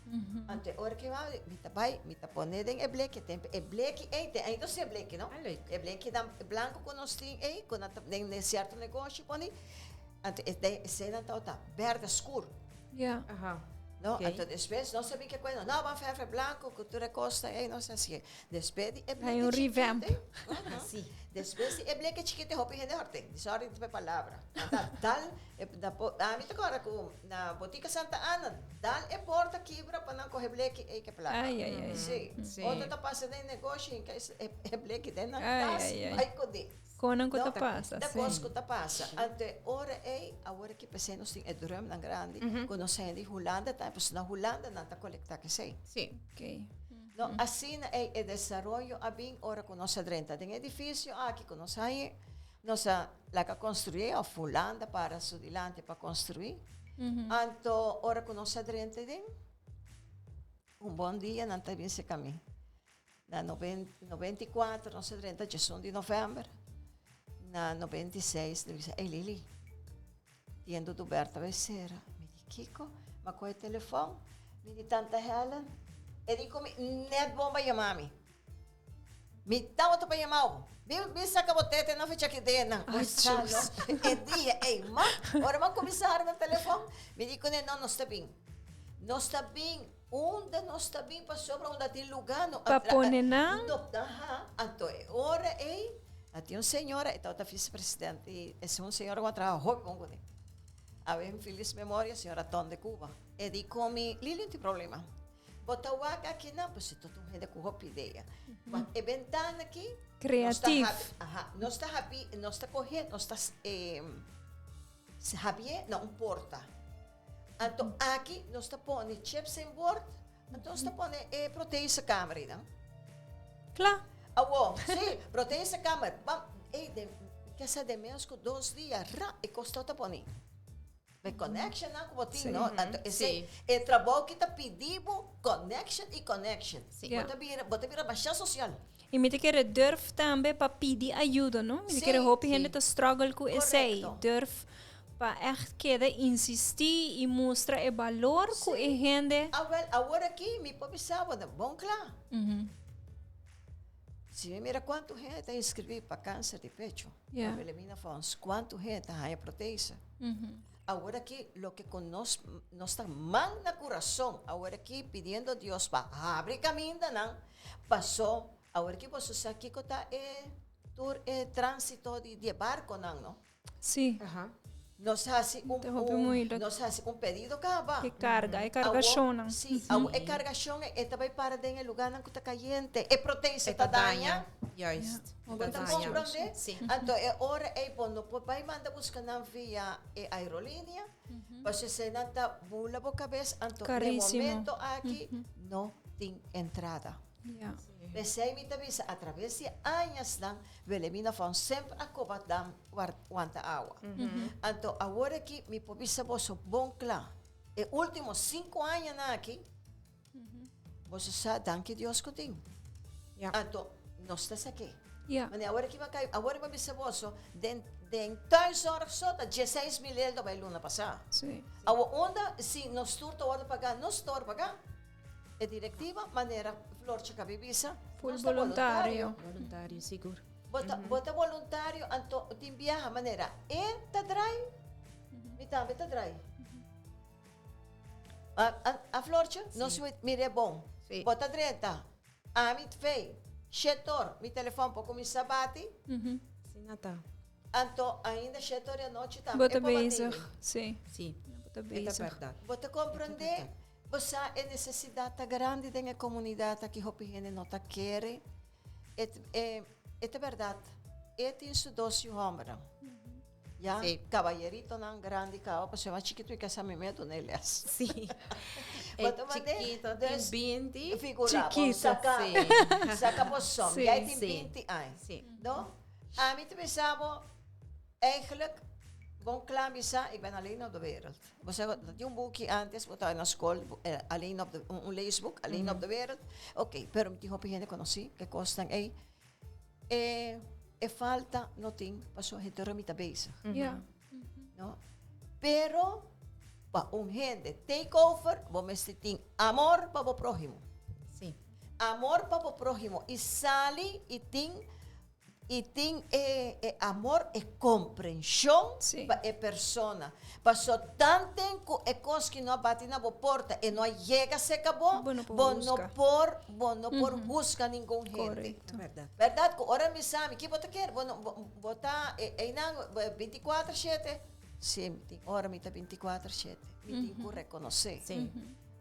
Anto e ora ke wou mi ta bai, mi ta pone den e bleki, tempo e bleki ei, te ainda si e bleki no, Ah, leuk. e bleki dan blanco ku nos tin ei, ku nan ta den den sierto negoshi poni, anto e den esei nan tabata berde skur. Ja. Aha. No, Ok. anto despues nos a bin ke kuenta, no, ban verf e blanco ku tur e kosnan ei, nos a hasié. Despues di e Hay un bleki revamp. chikito ei, Sí. Despues di e bleke chikito e hopi hende horte. Di sorry pa e palabra. Nan ta dal e na po ami ta kòrda ku na Botica Santa Ana dal e porta kibra pa nan kohe bleki ei ke plaka. Ai, ai, ai. Sí. Sí. Otro ta pasa den negoshi hinka e e bleki den nan Ai, tas ai, ai. bai kodi. Kon nan ku No, ta pasa, ta sí. kos ku ta pasa. Anto e ora ei awor aki p'esei nos tin e drùmnan grandi ku nos hende di Hulanda tambe pasobra na Hulanda nan ta kolekta kesei. Sí. Okay. No, asina ei e desaroyo a bin ora ku nos a drenta den edifisio aki ku nos haña, nos a laga konstruí òf Hulanda para su dilanti pa konstruí. Anto ora ku nos a drenta den, un bon dia nan ta bin seka mi. Na 94 nos a drenta djesun di novèmber, na 96 nan bisa, Ey Lili, tienda Dubert ta bai sera. Mi di, Kiko? Mi a kohe telefòn, mi di, Tanta Helen, e di ku mi, Nèt bon pa yama mi. Mi tabata pa yama bo. Bin, bin saka bo tete nan fecha ki dena. Ay, Sa no, Dios. e dia ey, ma, ora mi a kuminsá hari na telefòn, mi di kuné, No, nos ta bin. Nos ta bin. Unda nos ta bin pasobra unda tin lugá no Pa pone nan. No, aha, anto e ora ei a tin un señora, e tabata vicepresidente i es un señora ku a traha hopi bon kuné. Awe en feliz memoria, señora Ton de Cuba. E di ku mi, Lili no tin problema. Bo ta wak aki nan, pues e tot un hende ku hopi idea. Wak e bentana aki, nos ta Creatief. habi, aha, nos ta habi, nos ta kohe, nos ta habié na un porta. Anto aki nos ta pone chips en bord, anto nos ta pone e prothesekamer einan. Kla. Awo, sí, prothesekamer. Bam, ey, den, kesa den menos ku dos dia, ra, e kos ta poni. E connectionnan ku bo tin, no? Anto esei, e trabou ki ta pidi bo connection i connection. Sí. Bo ta bira, bo ta bira masha sosial. I mi ta kere durf tambe pa pidi ayuda, no? Mi ta kere hopi hende ta struggle ku esei. Durf pa ègt keda insistí i mustra e balor ku e hende. Awel, awor aki mi por bisa bo den bon kla. Si mi mira kuantu hende ta inskribí pa kanser di pecho, pa Wilhelmina Fonds, kuantu hende ta haña protese. Awor aki loke ku nos nos ta man na kurason awor aki pidiendo Dios pa habri kamindanan paso awor aki boso sa kiko ta e tur e transito di di e barkonan no. Sí. Aha. Nos hasi un Ta hopi un moeilijk. nos hasi un pedido kaba. E karga, e kargashonnan. Awor si awor e kargashon e ta bai para den e lugarnan ku ta kayente e protese E ta ta daña. daña. Juist. Ja. E Bo ta ta daña. komprondé? Sí. Anto e ora ei bo no por bai manda buska nan via e aerolínea, pasobra esei nan ta bula bo kabes, anto den Carísimo. momento aki no tin entrada. Ja. P'esei mi ta bisa atraves di añasnan Wilhelmina Fonds semper a koba dam wanta awa. Anto awor aki mi por bisa boso bon kla, e último sinku añanan aki, Boso sa danki Dios ku tin. Ja. Anto nos ta sak'é. Ja. Mane awor aki kai, awor mi bisa boso, den den thuiszorg so ta dieseis mil eldo bai luna pasá. Sí. Awor unda si nos tur ta wòrdu pagá, nos ta wòrdu pagá. E direktiva manera Floortje kabi bisa, Full nos ta voluntario. Voluntario, sigur. Bo ta bo ta voluntario anto tin biaha manera e ta drai, mi tambe ta drai. A, a, a Floortje, nos sí. mire bon. Sí. Bo ta drenta. Ami tvei. Shetor, mi telefon por kuminsá bati. Sí, Nata. Anto ainda shetor di anochi tambe Bo ta e por bati bezig. mi. Sí. Sí. Bo ta E ta bezig. bèrdat. Bo ta komprendé? Bo sa e nesesidat ta grandi den e komunidat aki hopi hende no ta kere. E, e, e ta bèrdat. E tin su dos yu hòmbernan. Ya, Sí. caballeritonan grandi caba, pasobra mas chiquito y casa mi me duna e les. Sí. E Bo ta mand'é? chiquito tin Dus, binti. Figura, bo, Chiquito. saca, Sí. saca bo som. Sí. Jij tin Sí. binti aña. Sí. No? Ami ta bisa bo, eigenlijk, bon kla bisa, ik ben alleen op de wereld. Bo sa, dat tin un buki antes, bo tabata na skol, alleen op de, un leesboek, alleen op de wereld. Oké, pero mi tin hopi hende konosí, ke kosnan ei. E e falta no tin pasobra henter mi ta bezig. Ja. No? Pero pa un hende take over, bo mester tin amor pa bo próhimo. Sí. Amor pa bo próhimo i sali i tin i tin e e amor e komprenshon Sí. pa e persona. Paso tanten ku e kos ki no a bati na bo porta e no a yega serka bo, Bo no por bo no husga. por bo no por husga ningun hende. Correcto. Bèrdat. Bèrdat ku ora mi sa mi ki bo ta kere? Bo no bo bo ta einan bintikuater shete? Si, mi tin ora mi ta bintikuater shete. Mi tin ku rekonosé. Sí.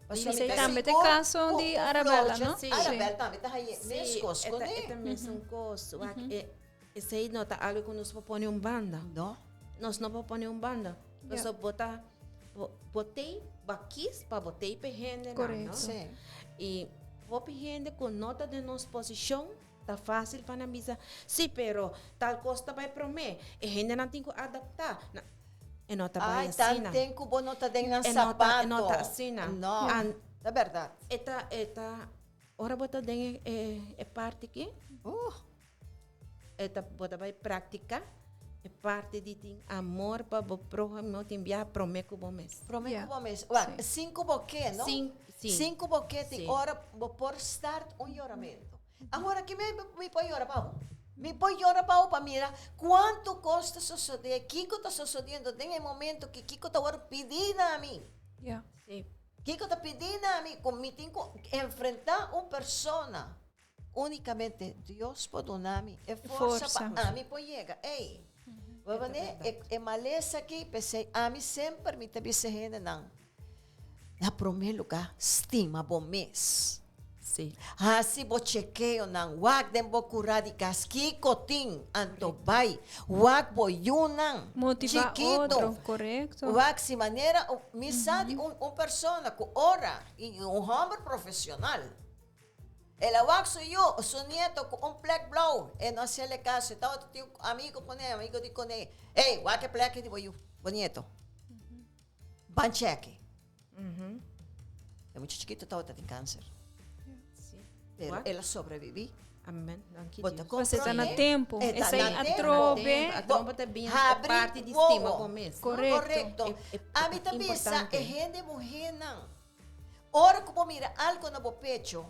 Pasobra mi Esei ta tambe ta e sigur kaso ku di ku Arabella, Floortje, no? Sí. Arabella tambe ta haña Sí, meskos e ta, kuné. e ta mesun kos. Wak, e, esei no ta algu ku nos por pone un banda. No. Nos no por pone un banda. Ja. Pasobra bo ta, bo, bo tei, bo kis pa bo tei p'e hendenan, no? Correcto. Sí. I hopi hende ku no ta den nos posishon, ta fásil pa nan bisa, sí, pero tal kos ta bai promé, e hendenan tin ku adaptá. Na, e no ta bai Ai, asina. tanten ku bo no ta den nan E no ta, e no ta sapato. asina. No, An, ta bèrdat. e ta, e ta, ora bo ta den e, e, e parti aki, E ta bo ta bai praktiká e parti di tin amor pa bo próhimo tin biaha promé ku bo mes. Promé Ja. ku bo mes. Wak, Sí. sin ku bo ke, no? Sin, sí. Sin ku bo ke tin Sí. ora bo por start un yoramentu. Awor aki mi mi por yora pa bo. Mi por yora pa bo pa mira kuantu kos ta sosodé, kiko ta sosodiendo den e momento ki kiko ta wòrdu pidí na mi. Ja. Sí. Kiko ta pidi na mi ku mi tin ku enfrentá un persona? Únikamente Dios por duna mi e forsa pa ami por yega ei. Bo manera e malesa aki, p'esei ami semper mi ta bisa hendenan, na promé lugá stima bo mes. Hasi bo chekeonan, wak den bo kurá di kas kiko tin, anto bai wak bo yunan chikito. Wak si manera mi sa di un persona ku ora, i un hòmber profesional, El a wak su yu, su nieto ku un plek blou. E no hasiel e kaso. E tabata tin un amigo kuné, amigo di kuné, Ey, wak e plek di bo yu, bo nieto. Ban chèke. E mucha chikito tabata tin kanser. Pero el a sobreviví. Amen. Danki Bo ta Dios. Pasé ta na comprende? tempo. E ta Esei na tempo. atrobe. Atrobe ta bin Habri parte di wowo. stima bo mes. Correcto. Correcto. E- e- Ami ta bisa importante. e hende muhénan. Ora ku bo mira algu na bo pecho,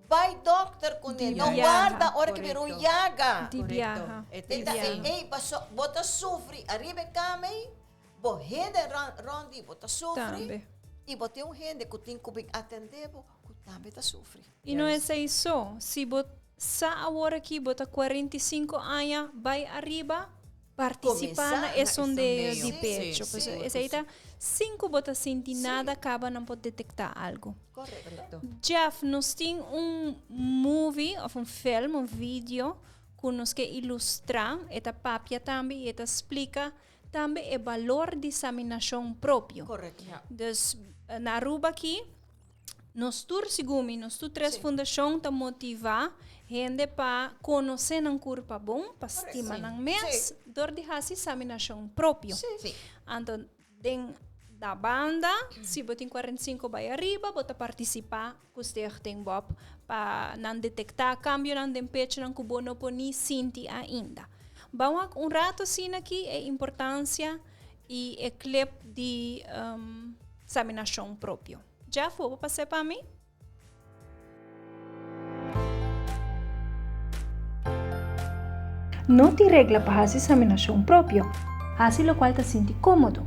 bai dòkter kuné. Di No biaha. warda ora ku bira un Korekto. yaga. Di biaha. E ta E ta así. ei paso bo ta sufri ariba e kama ei, bo hende rònt di bo ta sufri Tambe. i bo tin un hende ku tin ku bin atendé bo ku tambe ta sufri. I no esei so, si bo sa awor aki bo ta 45 aña bai ariba, Participá na e sondeo di pecho. Pues esei ta sin ku bo ta sinti nada kaba nan por detektá algu. Korekto. Jeff, nos tin un movie of un film, un video ku nos ke ilustrá. E ta papia tambe i e ta splika tambe e balor di saminashon propio. Korekto. Dus na Aruba aki Nos tur segun mi, nos tur tres fundashon ta motivá hende pa konosé nan kurpa bon, pa stima nan mes dor di hasi saminashon propio. Anto den da banda, si bo tin 45 bai ariba, bo ta partisipá ku Stichting Bob pa nan detektá kambionan den pechonan ku bo no por ni sinti ainda. Ban wak un rato asina aki e importansia i e clip di saminashon propio. Jeff, bo por pas'é pa mi? No tin regla pa hasi saminashon propio. Hasi lokual ta sinti kómodo.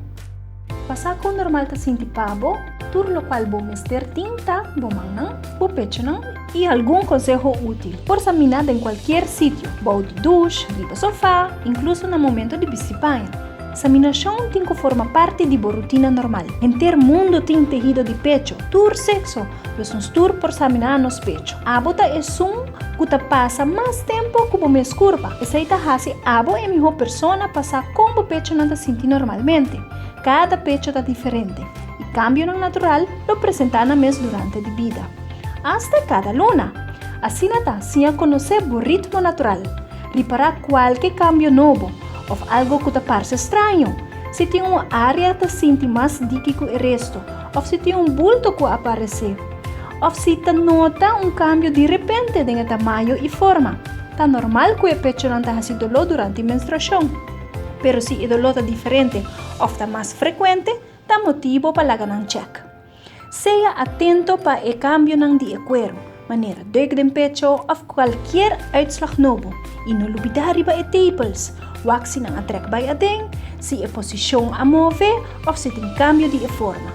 Pa sa kon normal ta sinti pa bo, tur lokual bo mester tin ta bo mannan, bo pechonan i algun konseho útil. Por saminá den kualkier sitio, bou di dush, riba sofá, inkluso na momento di bisti paña. Saminashon tin ku forma parti di bo rutina normal. Henter mundu tin tehido di pecho, tur sekso, dus nos tur por saminá nos pecho. Abo ta esun ku ta pasa mas tempu ku bo mes kurpa. Esei ta hasi abo e mihó persona pa sa kon bo pechonan ta sinti normalmente. Kada pecho ta diferente, i kambionan natural lo presentá nan mes durante di bida. Asta kada luna. Asina ta siña konosé bo ritmo natural. Ripará kualke kambio nobo òf algu ku ta parse straño, si tin un área ta sinti mas diki ku e resto òf si tin un bulto ku a aparesé, òf si ta nota un kambio di repente den e tamaño i forma. Ta normal ku e pechonan ta hasi doló durante menstruashon. Pero si e doló ta diferente òf ta mas frekuente, ta motibu pa laga nan chèk. Sea atento pa e kambionan di e kueru, manera deuk den pecho òf kualkier uitslag nobo. I no lubidá riba e tepels, wak si nan a trèk bai aden, si e posishon a move òf si tin kambio di e forma.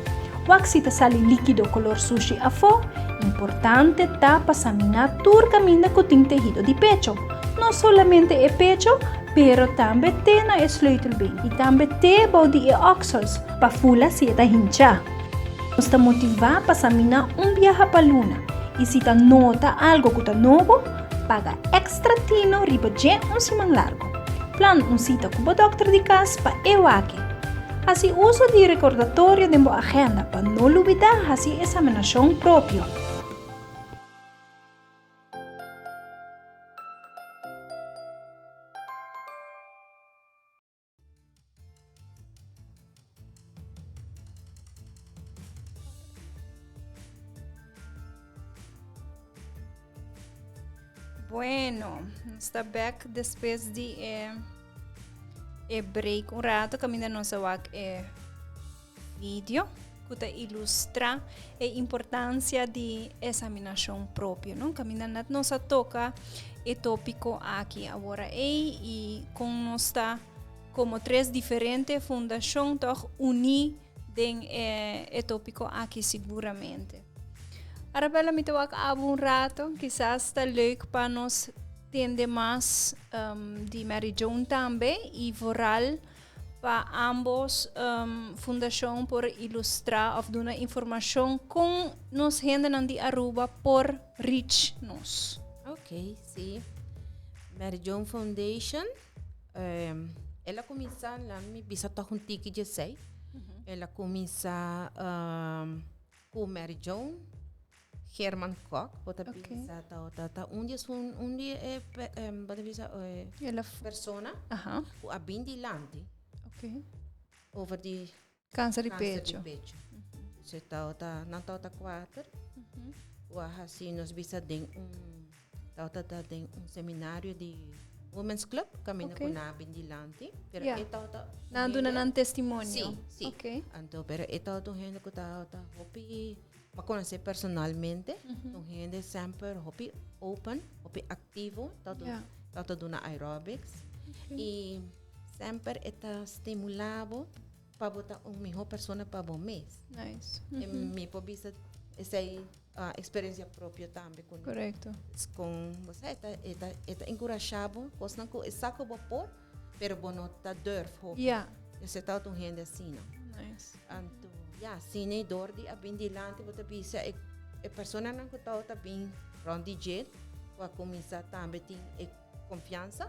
Wak si ta sali líkido kolor sushi afó. Importante ta pa saminá tur kaminda ku tin tehido di pecho, no solamente e pecho, pero tambe te na e sleutelbeen i tambe te bou di e oksels pa fula si e ta hinchá. Nos ta motivá pa saminá un biaha pa luna i si ta nota algo ku ta nobo, paga èkstra tino riba dje un siman largu. Plan un sita ku bo dòkter di kas pa e wak-e. Hasi uso di rekordatorio den bo agenda pa no lubidá hasi e saminashon propio. Bueno, nos ta back después di e, e break un rato caminda nos a wak e video ku ta ilustra e importancia di examinacion propio, no? Caminda net nos a toca e tópico aki awor ei i kon nos ta komo tres diferente fundashon tòg uní. den e, e tópiko aki siguramente. Arabella, mi ta wak abo un rato, kisas ta leuk pa nos tende mas di Mary Joan tambe i vooral pa ambos fundashon por ilustrá òf duna informashon kon nos hendenan di Aruba por reach nos. Ok, sí. Mary Joan Foundation, el a kuminsá, laat mi bisa tòg un tiki dje esei. El a kuminsá ku Mary Joan. Herman Kok, bo ta bisa ta ta ta un di esun un di e bo ta bisa e persona ku a bin dilanti over di kanser di pecho. Se ta ta nan ta ta kuater ku a hasi nos bisa den un ta ta ta den un seminario di Women's Club kaminda ku nan a bin dilanti pero e ta ta Nan duna nan testimonio. Si, si. Anto pero e ta un hende ku ta ta hopi M'a conoce personalmente, un hende semper hopi open, hopi activo, ta ta ta duna aerobics. Y semper e ta stimula bo pa bo ta un miho persona pa bo mes. Nice. E mi por bisa esey experiencia propio tambe con Correcto. Con, bo sa, e ta e ta e ta encurasha bo cosnan cu e sa cu bo por, pero bo no ta durf hopi. Esey ta un hende asina. Nice. Anto, ya, sine dor di a bin dilanti bo ta bisa e e personanan ku tabata bin rònt di dje ku a kuminsá tambe tin e konfiansa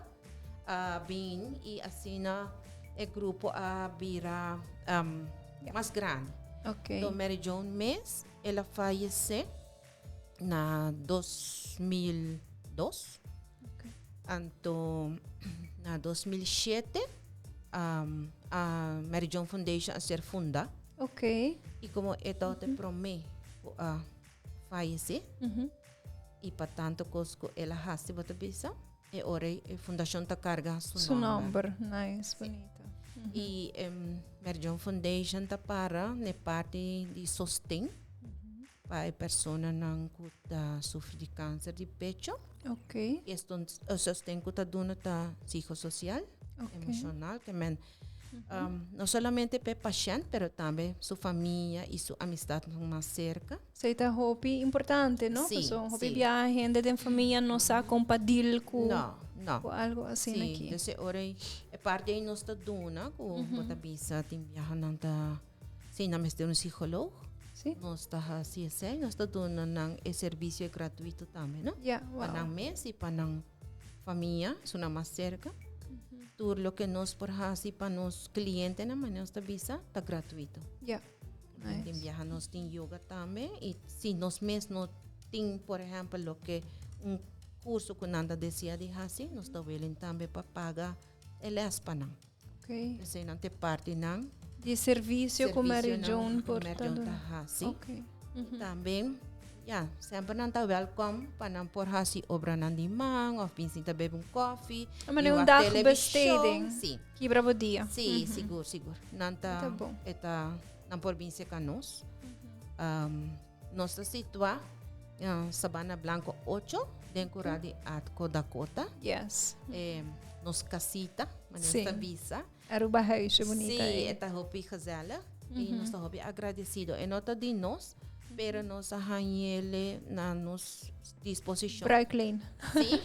a bin i asina e grupo a bira mas grandi. Okay. Anto Mary Joan mes el a fayesé na 2002. Okay. Anto na 2007 um, a Mary Joan Foundation a ser funda. Ok. Y como e tabata mm -hmm. prome ku a fallece mm -hmm. y pa tanto cos ku el a hasi bo ta bisa, e ora e fundacion ta carga su, su nomber. nomber. Nice, bonito. Mm -hmm. Y Mary Joan Foundation ta para ne parti di sosten. Pa e personanan ku ta sufri di kanser di pecho. Ok. E sosten ku ta duna ta psikososial, emoshonal, ke men no solamente pa e pashènt, pero tambe su famia i su amistatnan mas serka. Esei ta hopi importante, no? Sí, Pasobra hopi sí. biaha hende den famia no sa kon pa deal ku No, no. ku algo asina Sí, aki. dus e ora ei e parti ei nos ta duna ku bo ta bisa tin biaha nan ta Si nan mester un psicoloog, Sí. nos ta hasi esei, nos ta duna nan e servicio gratuito tambe, no? Ja, Pa wow. nan mes y pa nan famia, esunnan mas cerca. Tur loke nos por hasi pa nos clientenan, manera nos ta bisa, ta gratuito. Ja. Tin Nice. biaha nos tin yoga tambe y si nos mes no tin, por ehempel, loke un curso cu nan ta desea di hasi, nos ta willing tambe pa paga e les pa nan. Ok. Eseinan te partinan. Di servicio cu Mary Joan por Mary ta Joan ta duna. hasi. Ok. Tambe, ya, semper nan ta welkom pa nan por hasi obranan di man of bin sinta bebe un koffie. Ah, maar un wak dagbesteding. Sí. Kibra bo dia. Sí, sigur, sigur. Nan ta, Ta bon. e ta, nan por bin seca nos. Nos ta situa Sabana Blanco 8, den cura di Atco Dakota. Yes. Nos casita, manera Sí. ta bisa. Aruba huisje bonita. Sí, e ta hopi gezellig. Y nos ta hopi agradecido. E no ta di nos, pero nos a hañele na nos disposicion. Bruikleen. Sí,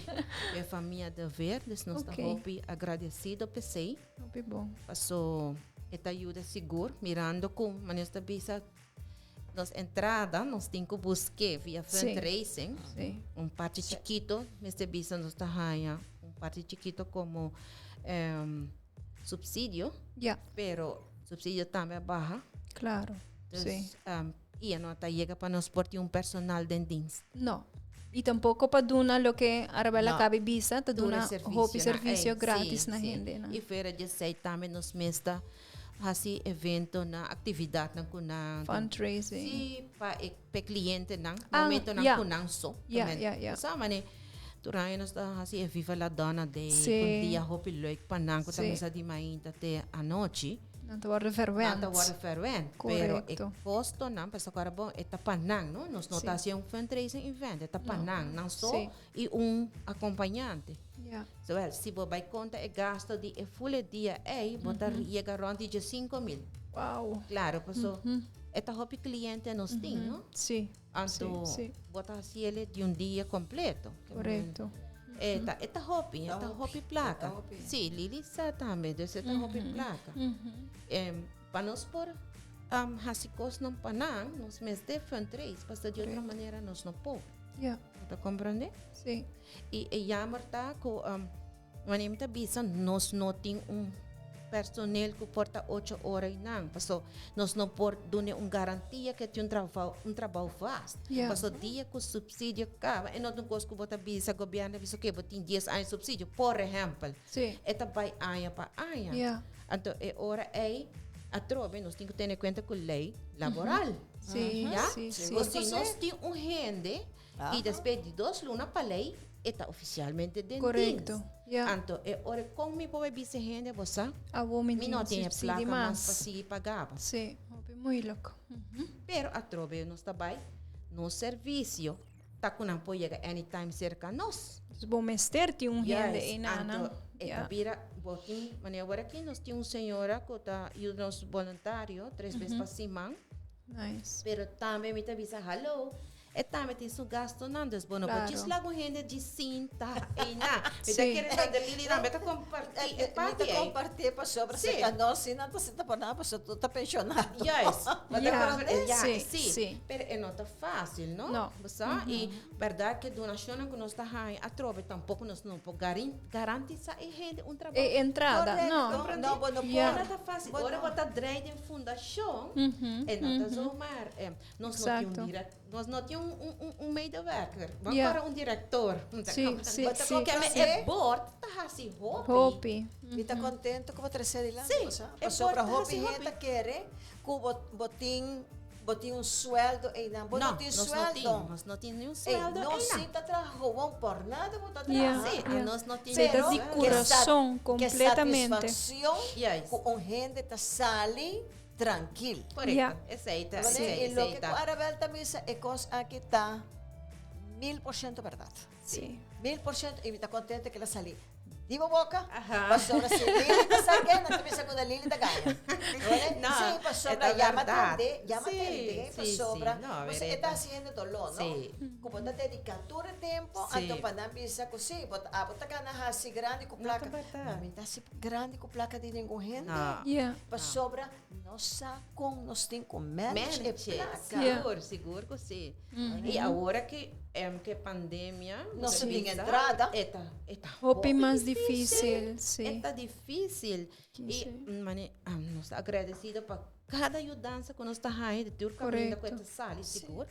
e famia de Ver, dus nos ta Okay. hopi agradecido p'esey. Hopi bon. Paso e ta yuda sigur, mirando cu manera ta bisa Nos entrada nos tin ku busk'é via fundraising. Sí. Un parti chikito, mester bisa nos ta haña un parti chikito komo subsidio. Ja. Pero subsidio tambe a baha. Claro. Dus, Sí. i e no ta yega pa nos por tin un personal den dienst. No. I tampoco pa duna loke Arabella No. cabi bisa, ta Tur e duna servicio hopi na- servicio ey, gratis sí, na sí. hendenan. I fuera di esei tambe nos mes ta Hasi eventonan, actividadnan cu nan. Fundraising. Sí, pa e, pa e clientenan, Ah, momentonan ja. cu nan so. Ja, Tamen, ja, ja. Sa mane, tur aña nos ta hasi e Viva la Donna Day, Sí. cu dia hopi leuk pa nan, cu ta Sí. misa di mainta te anochi. Nan ta wordo verwend. Nan ta wordo verwend. Pero e Correcto. costonan, pasobra cu ora bon, e ta pa nan, no? Nos no Sí. ta hasi un fundraising event, e ta pa No. nan, nan so Sí. y un acompañante. Ja. Zowel, si bo bai konta e gasto di e full e dia ei, bo ta yega rond di 15.000. Wow. Claro, paso e ta hopi cliente nos tin, no? Si. Anto, Si, si. bo ta haciele di un dia completo. Correcto. E ta, e ta hopi, e ta hopi placa. Ta hopi. Si, Lili sa tambe, dus e ta hopi placa. Pa nos por hasi cosnan pa nan, nos mester fundraise, pasobra di otro manera nos no por. Bo ta comprende? Si. Y e jammer ta cu, wanneer mi ta bisa, nos no tin un personeel cu por ta ocho ora y nan, paso nos no por duna un garantia cu tin un trabao, un trabao vast. Paso dia cu subsidio caba, e no ta un cos cu bo ta bisa, gobierno ta bisa, oké, bo tin dies aña subsidio, por ehempel. E ta bay aña pa aña. Anto e ora ey, atrobe nos tin cu tene cuenta cu ley laboral. Ya? O si nos tin un hende y despues di dos luna pa ley, e ta oficialmente den dienst. Anto e ora con mi por bay bisa e hende, bo sa, mi no tin e placa mas pa sigui paga bo. Pero atrobe nos ta bay nos servicio. Ta ku nan por yega anytime serka nos. Dus bo mester tin un hende Yes, einan. anto e ta bira, bo tin, manera awor aki nos tin un señora ku ta yuda nos boluntario tres bes pa siman. Nice. Pero tambe mi ta bisa hallo, e tambe tin su gastonan, dus bo no por djis laga un hende djis sinta einan. Mi ta kere tante Lili tambe ta kompartí e parti Mi ta ei. kompartí pasobra serka nos si nan ta sinta por nan pasobra tur ta penshonado. Juist. Bo ta komprende? Ja, Sí, sí. sí. Pero e no ta fácil, no? No. Bo sa? I bèrdat ku e donashonnan ku nos ta haña atrobe tampoko nos no por garantisá e hende un trabou. E entrada, no. Korekto. No, bo no por. Ja. No ta fácil. Bo Ora no. bo ta drei den fundashon, e no ta zomaar. Nos no tin un direk-, nos no tin un medewerker. Bo para un direktor. Sí, sí, Bo ta sí. Ke sí. e bord ta hasi hopi. Hopi. Mi ta kontento ku bo trese dilanti, Sí, bo sa. e Pasobra bord ta hopi hasi hende hopi. ta kere ku bo bo tin Bo tin un sueldo einan. Bo no tin nos no sueldo. tin, nos no tin ni un Ey, sueldo nos einan. sí ta traha gewoon por nada bo ta Ja, traha. Sí, ja. nos no tin Sí, ta ni di sueldo. corazón, Ke completamente. satisfaccion Juist. cu un hende ta sali trankil. Correcto, Ja. esey ta, Wanneer esey, y loke esey cu ta. Arabel ta bisa, e cos aki ta 1000% berdad. Sí. 1000% y mi ta contento cu el a sali. Di bo boca, Aha. pasobra si Lili ta sa ke, nan ta bisa ku na Lili ta gaña. Vale? No, Sí, pasobra e ta llama berdad. tende, llama Sí, tende, sí, pasobra, sí. No, pues veré, e ta haciendo doló, no? Sí. Ku bo ta dedica tur e tempo, Sí. anto pa nan bisa ku sí, bo ta, abo ta gana hasi grandi ku No placa. ta berdad. No, mi ta hasi grandi ku placa di ningun hende. No. Ja. Pasobra nos sa kon nos tin ku manage e Manage, placa. sigur, sigur ku sí. I awor ku Ke pandemia No ta tin bisa, entrada. E ta, e ta Hopi hopi mas difícil, sí. E ta difícil. Sí. I mane, nos ta agradecido pa kada yudansa ku nos ta haña di tur kaminda ku e ta sali, sigur.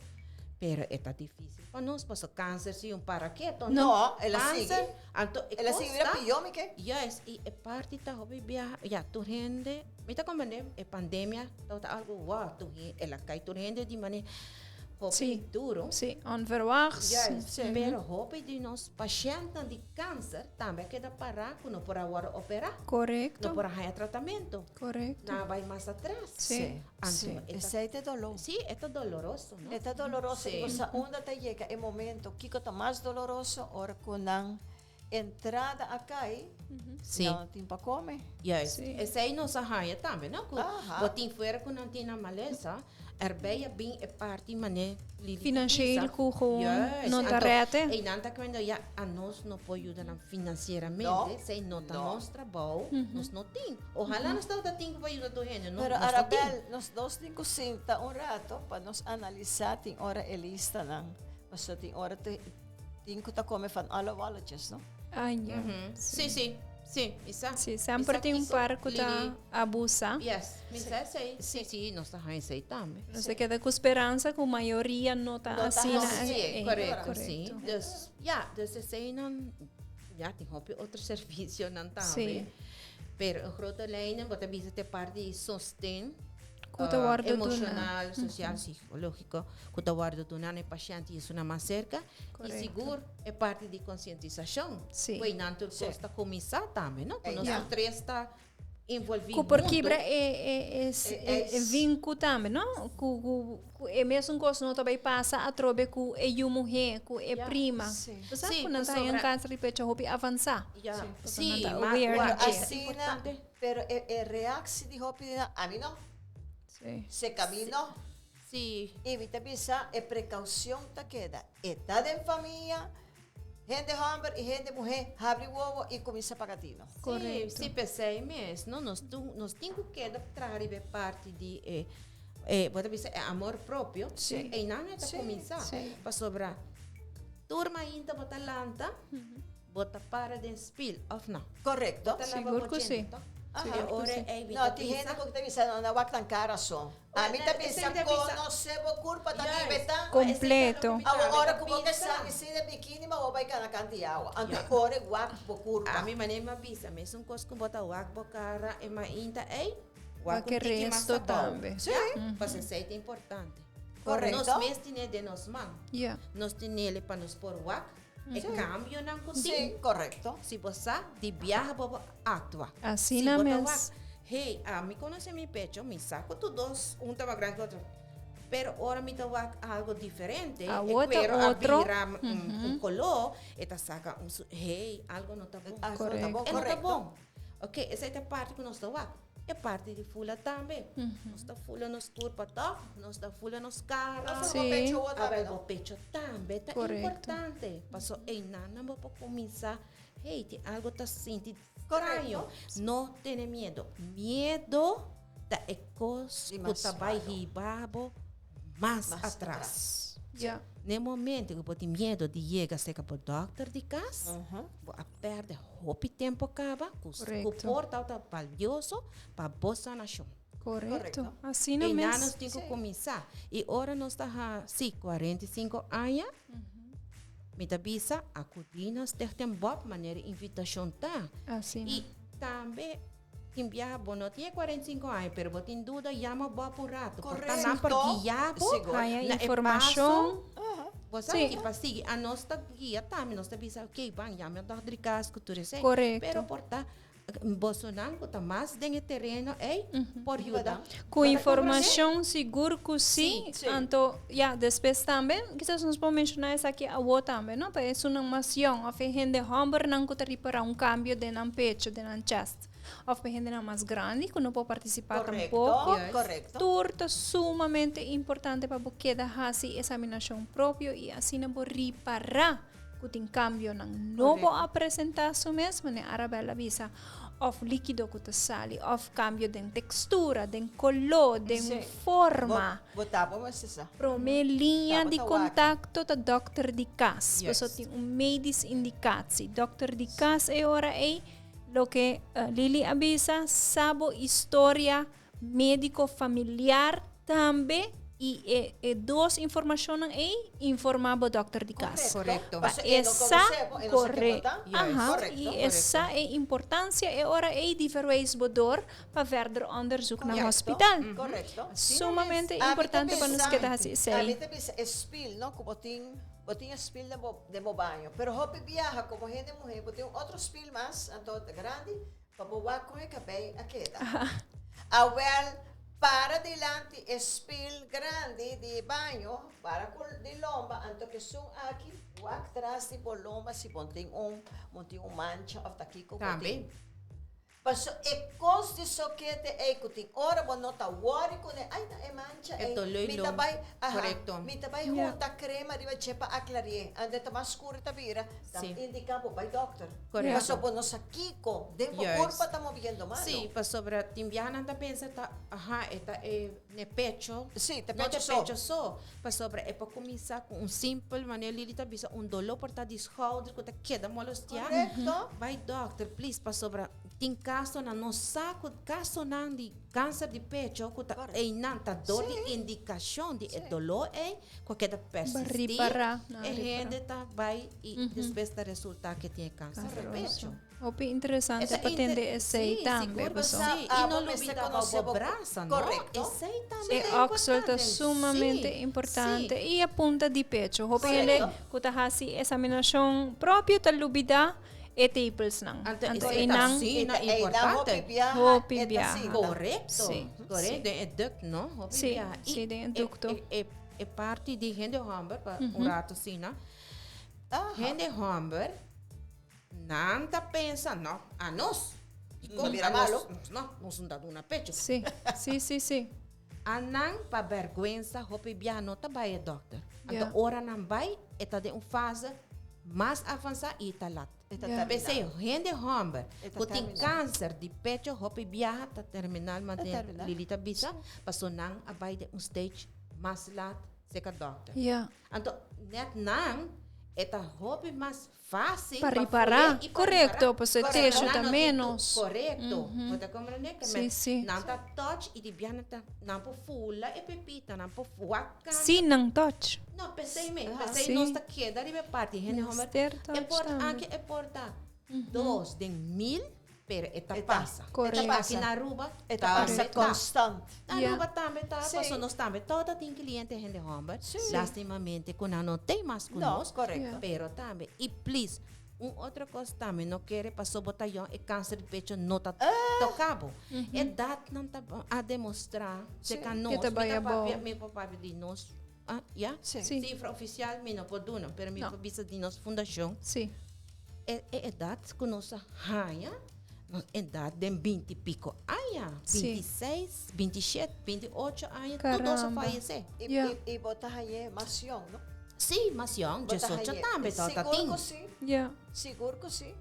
Pero e ta difícil pa nos, pasobra kanser si un para keto, no. No, el a sigui. Kanser, anto e El a sigui bira kosta. pió, mi ke. Juist, i e parti ta hopi biaha, ya, tur hende, mi ta komprende, e pandemia tabata algu, wow, tur hende, el a kai tur hende di mane. Hopi Sí. duro. Sí, onverwachts. Juist. Sí. Pero hopi di nos pashèntnan di kanser tambe a keda pará ku no por a wòrdu operá. Correcto. No por a haña tratamentu. Correcto. Nan a bai mas atras. Sí. Anto, Sí. e ta Esei ta doló. Sí, e ta doloroso, no? E ta doloroso. Sí. I bo sa unda ta yega e momento kiko ta mas doloroso ora ku nan entrada a kai, Sí. nan no tin pa kome. Juist. Sí. Esei nos a haña tambe, no? Ku Aha. bo tin fuera ku nan tin nan malesa, erbij a bin e parti mané Lili ta Financieel bisa. ku gewoon Juist. no ta Anto, rete. einan ta kende ya a nos no por yuda nan financieramente, No. esei no ta No. nos trabou, nos no tin. Ojalá nos tabata tin ku pa yuda tur hende, no, Pero nos no tin. Arabel, nos dos tin ku sinta un rato pa nos analisá tin ora e listanan. Pasobra tin ora te tin ku ta kome van alle walletjes, no? Ah, ja. Sí, sí, sí, mi sa. Sí, semper Mi sa tin un kiko, par ku ta Lili. abusa. Yes, mi sa esei. Sí, sí, nos ta haña esei tambe. Nos ta keda ku speransa ku mayoria no ta No ta asina. asina. Sí, Eh, korekto, sí. korekto. Dus, ja, dus eseinan, ja, tin hopi otro servisionan tambe. Sí. Pero in grote lijnen, bo ta bisa te parti di sosten. Ku ta wòrdu duna. Emocional, social, psicológico, ku ta wòrdu duna na e pashènt i esun mas serka. I Korekto. sigur e parti di konsientisashon. Sí. Ku einan tur kos ta kuminsá tambe, no? Ku nos Ja. tur tres ta Envolví Ku por huntu. kibra e e e e e vinku tambe, no? Ku ku ku e mesun kos no ta bai pasa atrobe ku e yu muhé, ku e prima. Sí. Bo sa Sí, ku nan ta haña un pasobra- kanser di pecho hopi avansá. Ya, Pasobra sí, nan ta ma aware wak, di dje. Asina, importante. pero e e reactie di hopi di nan, ami no. Sí. Se camino. Sí. I mi ta bisa e precaucion ta keda. E ta den famia, hende homber i hende muhe habri wowo i cuminsa paga tino. Correcto. Sí, sí, p'esei mes, no? Nos tu, nos tin cu keda traha riba e parti di e, e, bo ta bisa e amor propio. Sí. Einan e ta Sí, cuminsa. sí. Pasobra tur mainta bo ta lanta, bo ta para den spil, of no? Correcto. Bo ta laba Sigur bo cu sí. djente, to? Aha. E ora ei mi No, ta tin hende bisa. cu ta bisa no, na wak tan cara so. A mi ta bisa conoce bo curpa ta libeta. Completo. Awo ora cu bo ke sa mi si den bikini ma bo bay cana canti awa. Anto core wak bo curpa. A mi mane mi a bisa mesun cos cu bo ta wak bo cara e mainta ei, wak Wak e un tiki mas resto abou. tambe. Sí. Pasobra esey ta importante. Correcto. Nos mes tine den nos man. Ja. Nos tinele pa nos por wak e cambionan cu tin. Sí, correcto. Si bo sa di biaha bo bo actua. Asina Si bo ta mes. wak, hey, ami conoce mi pecho, mi sa cu tur dos, un ta mas grandi cu otro. Pero ora mi ta wak algo diferente, e Awor ta cuero a otro. bira un color, e ta saca un su, hey, algo no ta bon. Algo no ta bon, E no ta correcto. bon. Ok, esey ta e parti cu nos ta wak. E parti di fula tambe. Nos ta fula nos curpa toch? Nos ta fula nos cara. Nos Sí. fula bo pecho tambe, Abel, no? bo pecho tambe ta Correcto. importante. Paso einan bo por cuminsa, hey, tin algo ta sinti Correcto. extraño. No tene miedo. Miedo ta e cos Di cu mas ta bay malo. hiba bo mas Mas atras. atras. Ja. Na e momento ku bo tin miedo di yega serka bo dòkter di kas, bo a pèrdè hopi tempu kaba ku ku por tabata balioso pa bo sanashon. Korekto. Asina E mes. nan nos tin ku kuminsá. I ora nos ta hasi 45 aña, mi ta bisa akudí na Stichting Bob manera e invitashon ta. Asina. I tambe Tin biaha bo no tin e 45 aña, pero bo tin duda, yama Bob un rato. Por ta nan por Correcto. guia bo Sigur. Haya na e informacion. paso. Bo sa Sí. ki pa sigui. A nos ta guia tambe, nos ta bisa, ok, ban, yama e dòkter di kas ku tur esei. Correcto. Pero por ta bosonan ku ta mas den e tereno ei por yuda. Ku informacion sigur ku si. Sí. Sí. Anto, ya, despues tambe, kisas nos por menciona esaki awo tambe, no? Pa esunnan mas yong of e hende hombernan ku ta ripara un cambio den nan pecho, den nan chest. Of pa hendenan mas grandi ku no por partisipá tampoko. Korekto, korekto. Tur ta sumamente importante pa bo keda hasi eksaminashon propio i asina bo ripará ku tin kambionan nobo a presentá su mes, manera Arabella a bisa, òf líkido ku ta sali, òf kambio den tekstura, den koló, den forma. Bo ta bo mester sa. Promé liña di kontakto ta dòkter di kas. Pasobra tin un medisch indicatie. Dòkter di kas e ora ei Loke Lily a bisa, sa bo historia médiko familiar tambe i e e dos informashonnan ei informá bo dòkter di kas. Korekto. Pa e sa kore aha i e sa e importansia e ora ei di verwijs bo dor pa verder onderzoek na hospital. Korekto. Sumamente importante pa nos keda hasi esei. Ami ta bisa e spil no ku bo tin. Bo tin e spil den bo den bo baño, pero hopi biaha komo hende muhé bo tin un otro spil mas, anto ta grandi, pa bo wak kon e kabei a keda. Awel, para dilanti e spil grandi di e baño, para ku di lomba, anto kesun aki wak tras di bo lomba si bo tin un bo tin un mancha òf ta kiko bo tin. Paso e kos di sokete ei ku tin ora bo no ta wòri kuné, ai ta e mancha E ei, toloi mi ta lo, bai, aha, korekto. mi ta bai hunta krema riba dje pa aklari'é, ande ta mas skur e ta bira, ta Sí. indiká bo bai dòkter. Korekto. Paso bo no sa kiko den bo Juist. kurpa ta moviendo malo. Sí, pasobra tin biaha nan ta pensa ta, aha, e ta e n'e pecho. Sí, ta No pecho ta so. pecho so. Pasobra e por kuminsá ku un simpel, manera Lili ta bisa, un doló por ta di schouder ku ta keda molostiá. Korekto. Bai dòkter, please, pasobra tin kasonan, nos sa ku kasonan di kanser di pecho ku ta einan ta dor di indikashon di e doló ei ku a keda persistí. Ripará, nan E ripará. hende ta bai i despues ta resultá ke tin e kanser di pecho. Hopi interesante pa tende esei tambe paso. Sí, y no lubida bo bo brasa, no? Esei tambe E ta oksel ta importante. sumamente Sí, importante sí. y e punta di pecho. Hopi hende cu ta haci examinacion propio ta lubida. E tepelsnan. Anto Anto esei ta einan asina E ta- einan importante. hopi biaha, Hopi e ta biaha. sinta. Correcto. Sí, Correcto. Den e duct, no? Hopi Sí, biaha. I sí, den e ducto. E, e, e parti di hende homber, pa un rato asina. Aha. Hende homber, nan ta pensa, no, a nos. No bira A nos, malo. nos no, nos no ta duna pecho. Sí, sí, sí, sí. A nan pa bergwensa hopi biaha no ta bai e dokter. Anto Ja. ora nan bai, e ta den un fase mas avansa i ta lat. E ta Ja. terminal. P'esei hende homber E ta ku tin terminal. kanser di pecho hopi biaha ta terminal Ta manera terminal. Lili ta bisa, paso nan a bai den un stage mas lat serka dokter. Ja. Anto net nan e ta hopi mas fácil Pa pa ripará. fule i pa Correcto, ripará. pasobra e Correcto. tesho Nan ta no tin tu- menos. Correcto. Bo ta comprende? Ke Sí, men sí. Nan ta touch i di bia nan ta, nan por fula e pepita, nan por wak. Sí, nan touch. No, p'esei me, p'esei Sí. nos ta keda riba e parti. Hende homber, Mester e touch por, tambe. anke e por ta dos den mil, pero e ta E ta. pasa. Correcto. E ta pasa. Aki na Aruba E ta tambe pasa ta. constant. Na Ja. Aruba tambe ta, Sí. paso nos tambe toda tin cliente hende homber. Sí. Lastimamente cu nan no tin mas cu No, nos. correcto. Ja. Pero tambe, y please, un otro cos tambe, no kere paso bo ta jong, e cancer di pecho no ta tocabo. Edad nan ta a demostra, Sí. seca nos, Que ta mi bai ta abao. papia, mi por papia di nos, ah, ya? Sí. Sí. Cifra oficial mi no por duna, pero mi No. por bisa di nos fundacion. Sí. E, e edad cu nos a haya, nos edad den 20 y pico aña, Sí. 26, 27, 28 aña, tur nos a Caramba. fallece. E, Ja. e, e bo ta haye mas jong, no? Sí, mas jong, Bo ta 18 haye. tambe, ta Sigur tin. cu si. Ja. Sigur cu si.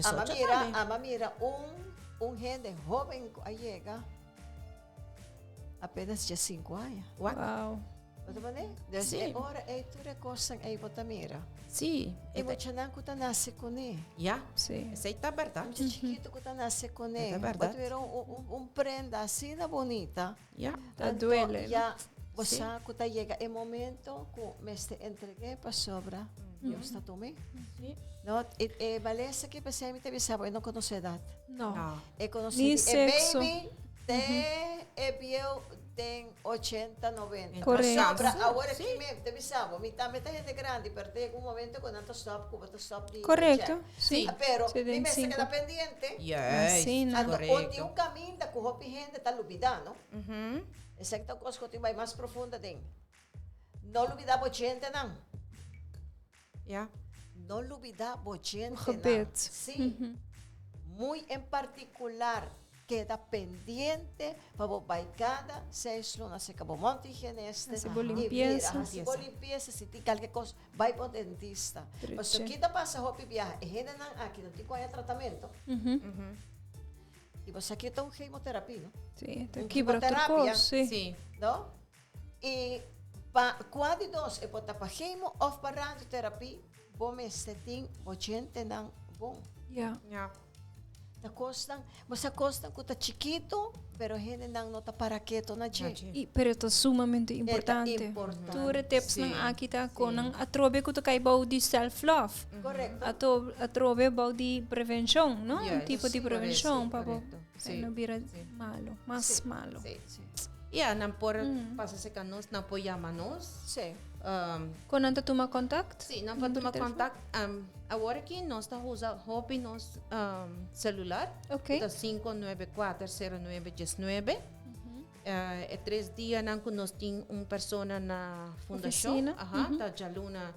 Ama 18 mira, tambe. ama mira un, un hende joven cu a yega apenas 15 aña. What? Wow. Bo ta mane? Dus Sí. e ora ei tur e cosnan ei bo ta mira. Sí. E E ta- muchanan cu ta nace cune. Ja. Sí. Esey ta berdad. Mucha chikito cu ta nace cune. E ta Bo berdad. ta mira un, un, un prenda asina bonita. Ja. Ta Anto, duele, no? Ja, bo Sí. sa cu ta yega e momento cu mester entregue pasobra Dios ta tome. Sí. No, e, e malesa ki p'esei mi ta bisa bo, e no conoce edad. No. No. E conoce Ni di e sexo. baby te e bieu den 80, 90. Correcto. Pasobra awor aki mi ta bisa bo, mi tambe ta hende grandi, pero ta yega un momento cu nan ta stop, cu bo ta stop di Correcto. check. Sí. Ah, Pero Sí, mi den mester cinco. keda pendiente. Juist. Asina. Anto, Correcto. o tin un caminda cu hopi hende ta lubida, no? Esaki ta un cos cu tin bai mas profunda den. No lubida bo djentenan. Ja. No lubida bo djentenan. Gebed. Sí. Muy en particular, keda pendiente pa bo bai cada 6 luna seca bo monte higienista. Haci bo Y mira, limpieza. haci bo limpieza, si tin cualkier cos, bai bo dentista. Treche. Pasobra kita pasa hopi biaha, e hendenan aki no tin cu haya tratamento. Y bo sa ki ta un chemoterapia, no? Sí, ta Un kibra tur quimioterapia. cos, sí. Sí. No? Y pa cua di dos, e por ta pa chemo of pa radioterapia, bo mester tin bo djentenan bon. Ja. Ja. Ta cosnan, bo sa cosnan cu ta chikito, pero hendenan no ta para keto na dje. Na dje. Y, pero ta sumamente E ta importante. importante. Tur e tipsnan Sí, aki ta con nan atrobe cu ta cay bou di self-love. Correcto. Ato, atrobe bou di prevencion, no? Un Juist, tipo di sí, prevencion pa bo correcto. Sí, no bira sí. malo, mas Sí. malo. Sí. Sí. Ja, nan por pasa cerca nos, nan por llama nos. Sí. Con nan ta tuma contact? Sí, nan por Numero tuma di telefon? contact. Awor aki nos ta usa hopi nos celular. Ok. Ta cinco nuebe cuater cero nuebe diesnuebe. E tres dianan cu nos tin un persona na fundacion. Oficina. Aha, ta djaluna,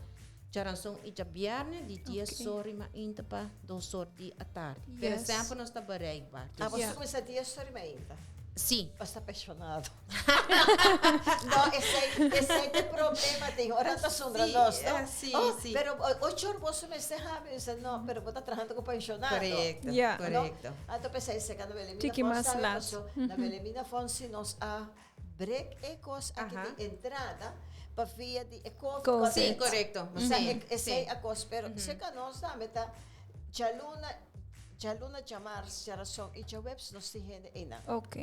djaranson y djabierne di dies Ok. ora y mainta pa dos or di atardi. Pero Yes. semper nos ta bereikbaar. Ah, Dus boso cuminsa dies ora y mainta? Sí. Basta apasionado. No, esey, esey ta e problema tin. Ora ta zundra Sí, nos, no? eh, sí, Oh, sí. Pero ocho or boso mester habi, dice, no, pero bo ta trahando cu pensionado. Correcto, Ja. correcto. No? Anto pensei, seca na Belemina Tiki Fonsi, mas sabe, laat. paso, na Belemina Fonsi nos a break e cos aki Aha. di entrada pa via di e koffie. Covid. Sí, correcto. Sa Sí, e, esey sí. a cos, pero seca nos tambe ta djaluna, Djaluna, djamars, djarason i djaweps nos tin hende einan. Ok.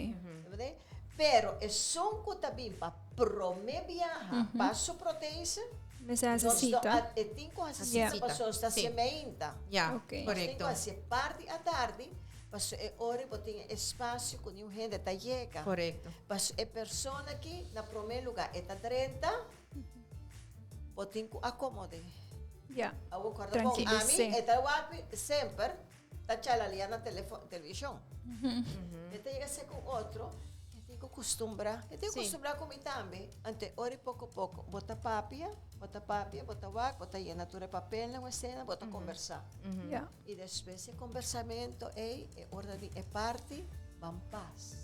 Berde? Pero esun ku ta bin pa prome biaha pa su protese, Mester hasi nos no sita. a, e tin ku hasi Yeah. sita pasobra nos ta Sí. hasié meinta. Ja, Ok. Nos tin correcto. ku hasié parti atardi, pasobra e ora bo tin e espasio ku niun hende ta yega. Correcto. Pasobra e persona aki na prome luga e ta drenta, bo tin ku akomod'é. Ja. Awo korda bon, ami e ta wak semper ta chalalia na televishon. E ta yega ser ku otro, e tin ku kustumbrá. E tin ku kustumbrá ku mi tambe. Ante ora i poko poko bo ta papia, bo ta papia, bo ta wak, bo ta yena tur e papelnan ku esena, bo ta kombersá. I despues e kombersamento ei, e ora di e parti, ban pas.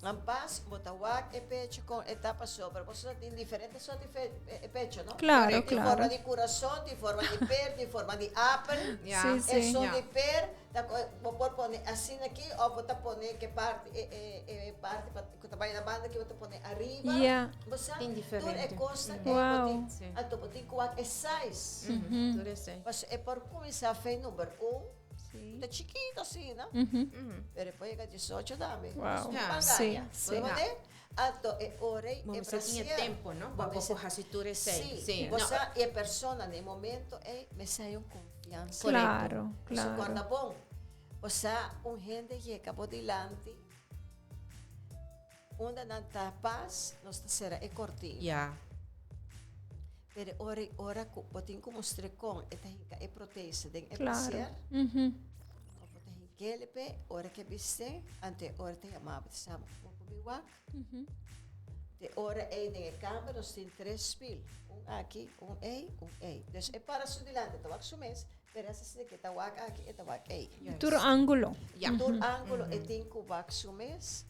Nan pas, bo ta wak e pecho con e ta pasobra boso ta tin diferente soort di e pecho, no? Claro, Tin claro. forma di curason, tin forma di per, tin forma di apel. Ja. Sí, sí. Esun Ja. di per, ta co- bo por pone asina aki of bo ta pone ke parti e e e parti pa ku ta bai na banda aki bo ta pone ariba. Ja. Bo sa, Tin tur e diferente. cosnan ei bo Wow. tin, Sí. anto bo tin ku wak e size. Tur esei. Pasobra e por cuminsa fe number un. Sí. Ta chikito asina, Mhm. pero e por yega 18 tambe. Wow. Ja. Sí, sí. Bo mande? Anto e ora ei Bo e mester tin e brasier. tempo, no? Bo Bo mester- por hasi tur esei. Sí. Sí. Bo No. sa e persona na e momento ei mester hay un confiansa. Claro, Su claro. guarda bon. Bo sa un hende yega bo dilanti unda nan ta pas, nos ta sera e cortina. Ja. Pero e ora ora ku bo tin ku mustra kon e ta hinka e protese den e Claro. brasier, Mhm. of bo ta hink'el p'e ora ke bist'é, anto e ora ta yama bo ta sa bo por bin wak. Mhm. Te ora ei den e kamber nos tin tres spil, un aki, un ei, un ei. Dus e para su dilanti ta wak su mes, pero esa asina ke ta wak aki e ta wak ei. Tur ángulo. Ja. Tur ángulo e tin ku wak su mes.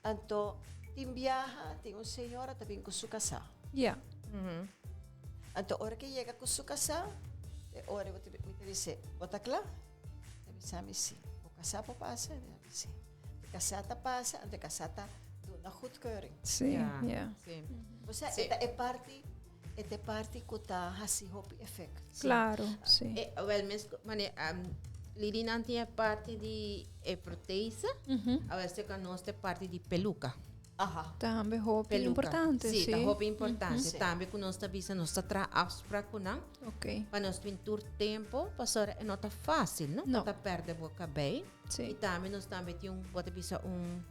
Anto tin biaha tin un señora ta bin ku su kasá. Ja. Anto ora ke yega ku su kasá, e ora bo ta mi ta bis'é, bo ta kla? E bisa mi si. Bo kasá por pasa? E bisa mi si. E kasá ta pasa, anto e kasá ta duna goedkeuring. Sí, ja. Sí. Osea, Sí. e ta e parti, e ta e parti ku ta hasi hopi efekto. Claro, sí. E, wel, mes, mane, Lili nan tin e parti di e protese, awel seka nos ta e parti di peluka. Aha. Tambe hopi Peluca. importante, Sí, sí. ta hopi importante. Sí. Tambe ku nos ta bisa nos ta traha afspraak ku nan. Ok. Pa nos tin tur tempo, pasobra e no ta fácil, no? No. Pa ta perde bo kabei. Sí. I tambe nos tambe tin un, bo ta bisa un,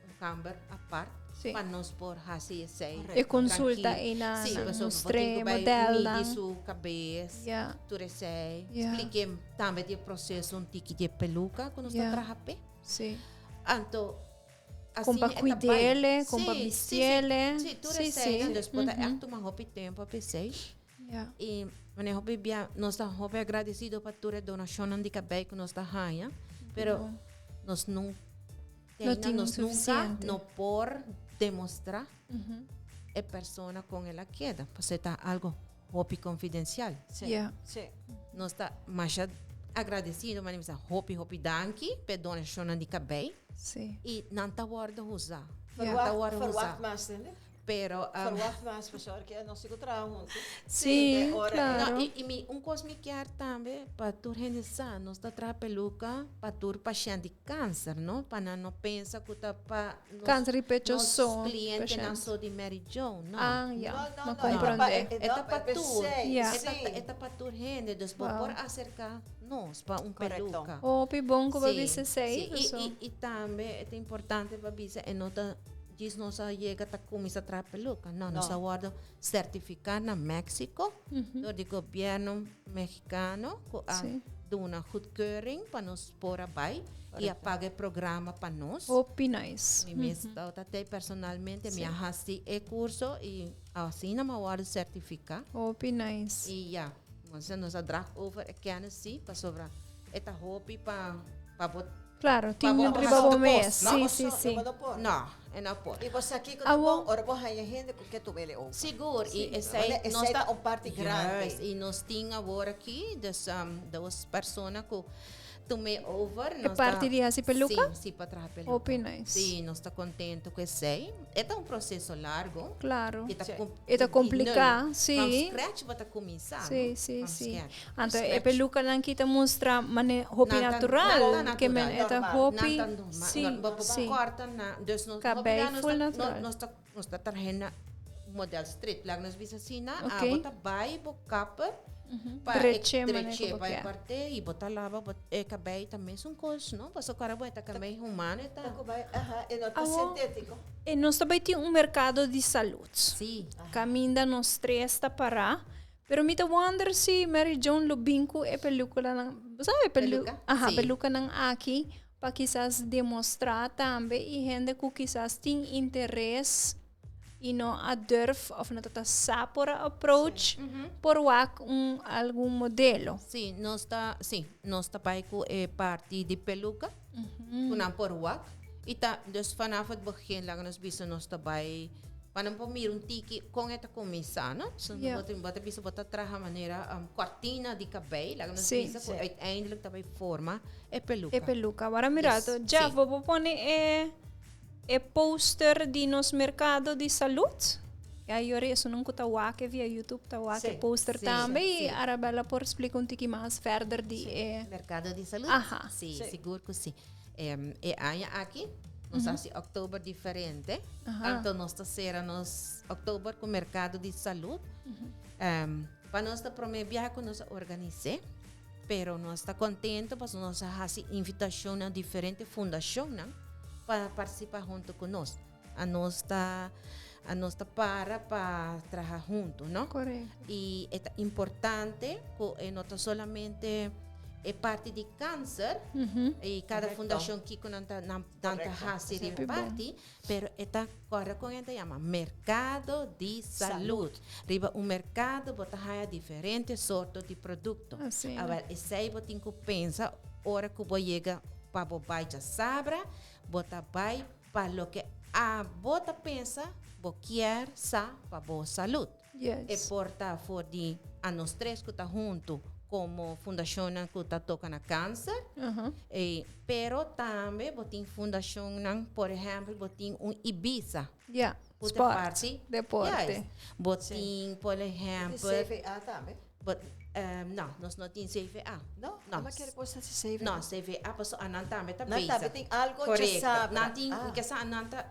un kamber apart. Sí. Pa nos por hasi esei. Correcto. E consulta Tranquil. einan, Sí, pasobra bo tin mustr'é ku bai modelnan. midi su kabes. Ja. Tur esei. Ja. Splik'é tambe di e proseso un tiki di e peluka ku nos ta Ja. traha p'e. Sí. Anto, Con pa asina e ta bai. cuidele, con pa Sí, sí, sí. bistiele. Sí, tur Sí, esei. sí. Dus bo ta Mhm. echt tuma hopi tempo pa esei. Ja. I mane hopi bia nos ta hopi agradecido pa tur e donacionnan di kabei ku nos ta haña, pero nos no No tin nos nunca suficiente. no por demostra Mhm. e persona con el a keda, pasobra ta algo hopi confidencial. Sí. Ja. Sí. Nos ta masha agradecido, mane bisa hopi hopi danki pa e donacionnan di kabei. Sí. I nan ta wordo usa. Ja. Nan ta Verwacht, wordo usa. verwacht mas, tende? Pero, Verwacht mas, pasobra ke nos sigo traha huntu. Sí, e ora claro. No, i, i mi, un kos mi kier tambe pa tur hende sa, nos ta traha peluka pa tur pashent di kanser, no? Pa nan no pensa ku ta pa nos, Kanser di pecho nos so, klientenan pashent. so di Mary Jo, no. Ah, ja. No, no, Ma no, e ta pa- comprende. e- E no, ta pa per tur. se, Ja. E ta, sí. e ta pa tur hende, dus bo Wow. por aserká nos pa un Correcto. peluka. Hopi bon ku bo Sí, bisa esei, sí. paso. I, i, i tambe e ta importante pa bisa e no ta djis nos a yega ta kuminsá traha peluka. No, nos No. a wòrdu sertifiká na Mexico dor di gobièrnu mexicano ku a Sí. duna goedkeuring pa nos por a bai i a paga e programa pa nos. Hopi nice. Mi mes ta te personalmente mi a hasi e kurso i asina mi a wòrdu sertifiká. Hopi nice. I ya, nos a drag over e kennis sí, pasobra e ta hopi pa pa bo Claro, tin bo riba bo hasi mes. kos, no? Sí, Bo sí, so, sí. bo no por. No, e no por. I bo sa kiko ta Awo. bon, ora bo haña hende ku ke tum'el over. Sigur, i esei Wanneer nos esei ta ta un parti grandi. Juist, i nos tin awor aki, dus dos persona ku tum'é over. E Nos parti ta di hasi peluka? Sí, sí, pa traha peluka. Hopi nice. Sí, nos ta contento cu esey. E ta un proceso largo. Claro. E ta, Sí. E ta di complica, nul. sí. From scratch bo ta cuminsa, Sí, no? sí, From sí. scratch. Anto e Scratch. pelucanan ki ta mustra mane hopi Nan ta- natural, nan ta ke men natural. e ta Normal. hopi, Nan ta normal. sí, Bo bo sí. corta na, dus nos Cabei hopi nos full ta, natural. nos ta nos ta traha model street. Laga nos bisa asina, Ok. abo ta bai bo kapper pa e Dreche mane dreche ku bo pa e kier. korte i bo ta laba bo e kabei ta mesun kos, no? Pasobra kora bo e ta kabei humano e ta. Ta ku bai, aha, e no ta Awo. sintétiko. E nos ta bai tin un merkado di salud. Sí. Kaminda nos tres ta pará. Pero mi ta wonder si Mary Joan lo bin ku e películanan, bo sabe pelu, Peluca? aha, Sí. pelucanan aki pa kisas demostrá tambe i hende ku kisas tin interes i no a durf of no ta sa por a approach por wak un algun modelo. Sí, nos ta, sí, nos ta bai ku e parti di peluca, ku nan por wak. I ta, dus vanaf het begin laga nos bisa nos ta bai pa nan por mira un tiki kon e ta kuminsá, no? So Ja. bo ta bo ta bisa bo ta traha manera um, kortina di kabei, laga nos Sí. bisa ku uiteindelijk ta bai forma e peluca. E peluca. Awor mira, Dus, Jeff, sí. bo por pone e e poster di nos mercado di salud? Ja, yori, esun ku ta wak via YouTube ta wak e Sí, poster sí, tambe. sí. I Arabella por splika un tiki mas verder di e... Mercado di Salud? Aha. Sí, Sí. sigur ku sí. E aña aki, nos hasi oktober diferente. Aha. Anto nos ta sera nos oktober ku Mercado di Salud. Pa nos ta promé biaha ku nos a organis'é, pero nos ta kontento pasobra nos a hasi invitashon na diferente fundashonnan pa partisipá huntu ku nos. A nos ta a nos ta para pa traha huntu, no? Correcto. I e ta importante ku e no ta solamente e parti di kanser i kada Correcto. fundashon kiko nan ta nan nan ta Correcto. hasi Esei riba bon. parti, pero e ta kòrda kon e ta yama merkado di Salud. salud. Riba un merkado bo ta haya diferente sorto di produkto. Asina. Awel esei bo tin ku pensa ora ku bo yega pa bo bai djasabra, bo ta bai Pa loke abo ta pensa, bo kier sa pa bo salud. Yes. E por ta for di a nos tres ku ta huntu komo fundashonnan ku ta toka na kanser. E, pero tambe bo tin fundashonnan, por ehèmpel bo tin un Ibiza. Ja, Ku ta sport, parti. deporte. Juist. Bo tin, por ehèmpel. CVA tambe. But, no, nos no tin CVA. No? No. No kere por sa si CVA. No, CVA paso anan tambe ta Nan bezig. tambe tin algo Correcto. djasabra. Nan tin, Ah. mi ke sa anan ta,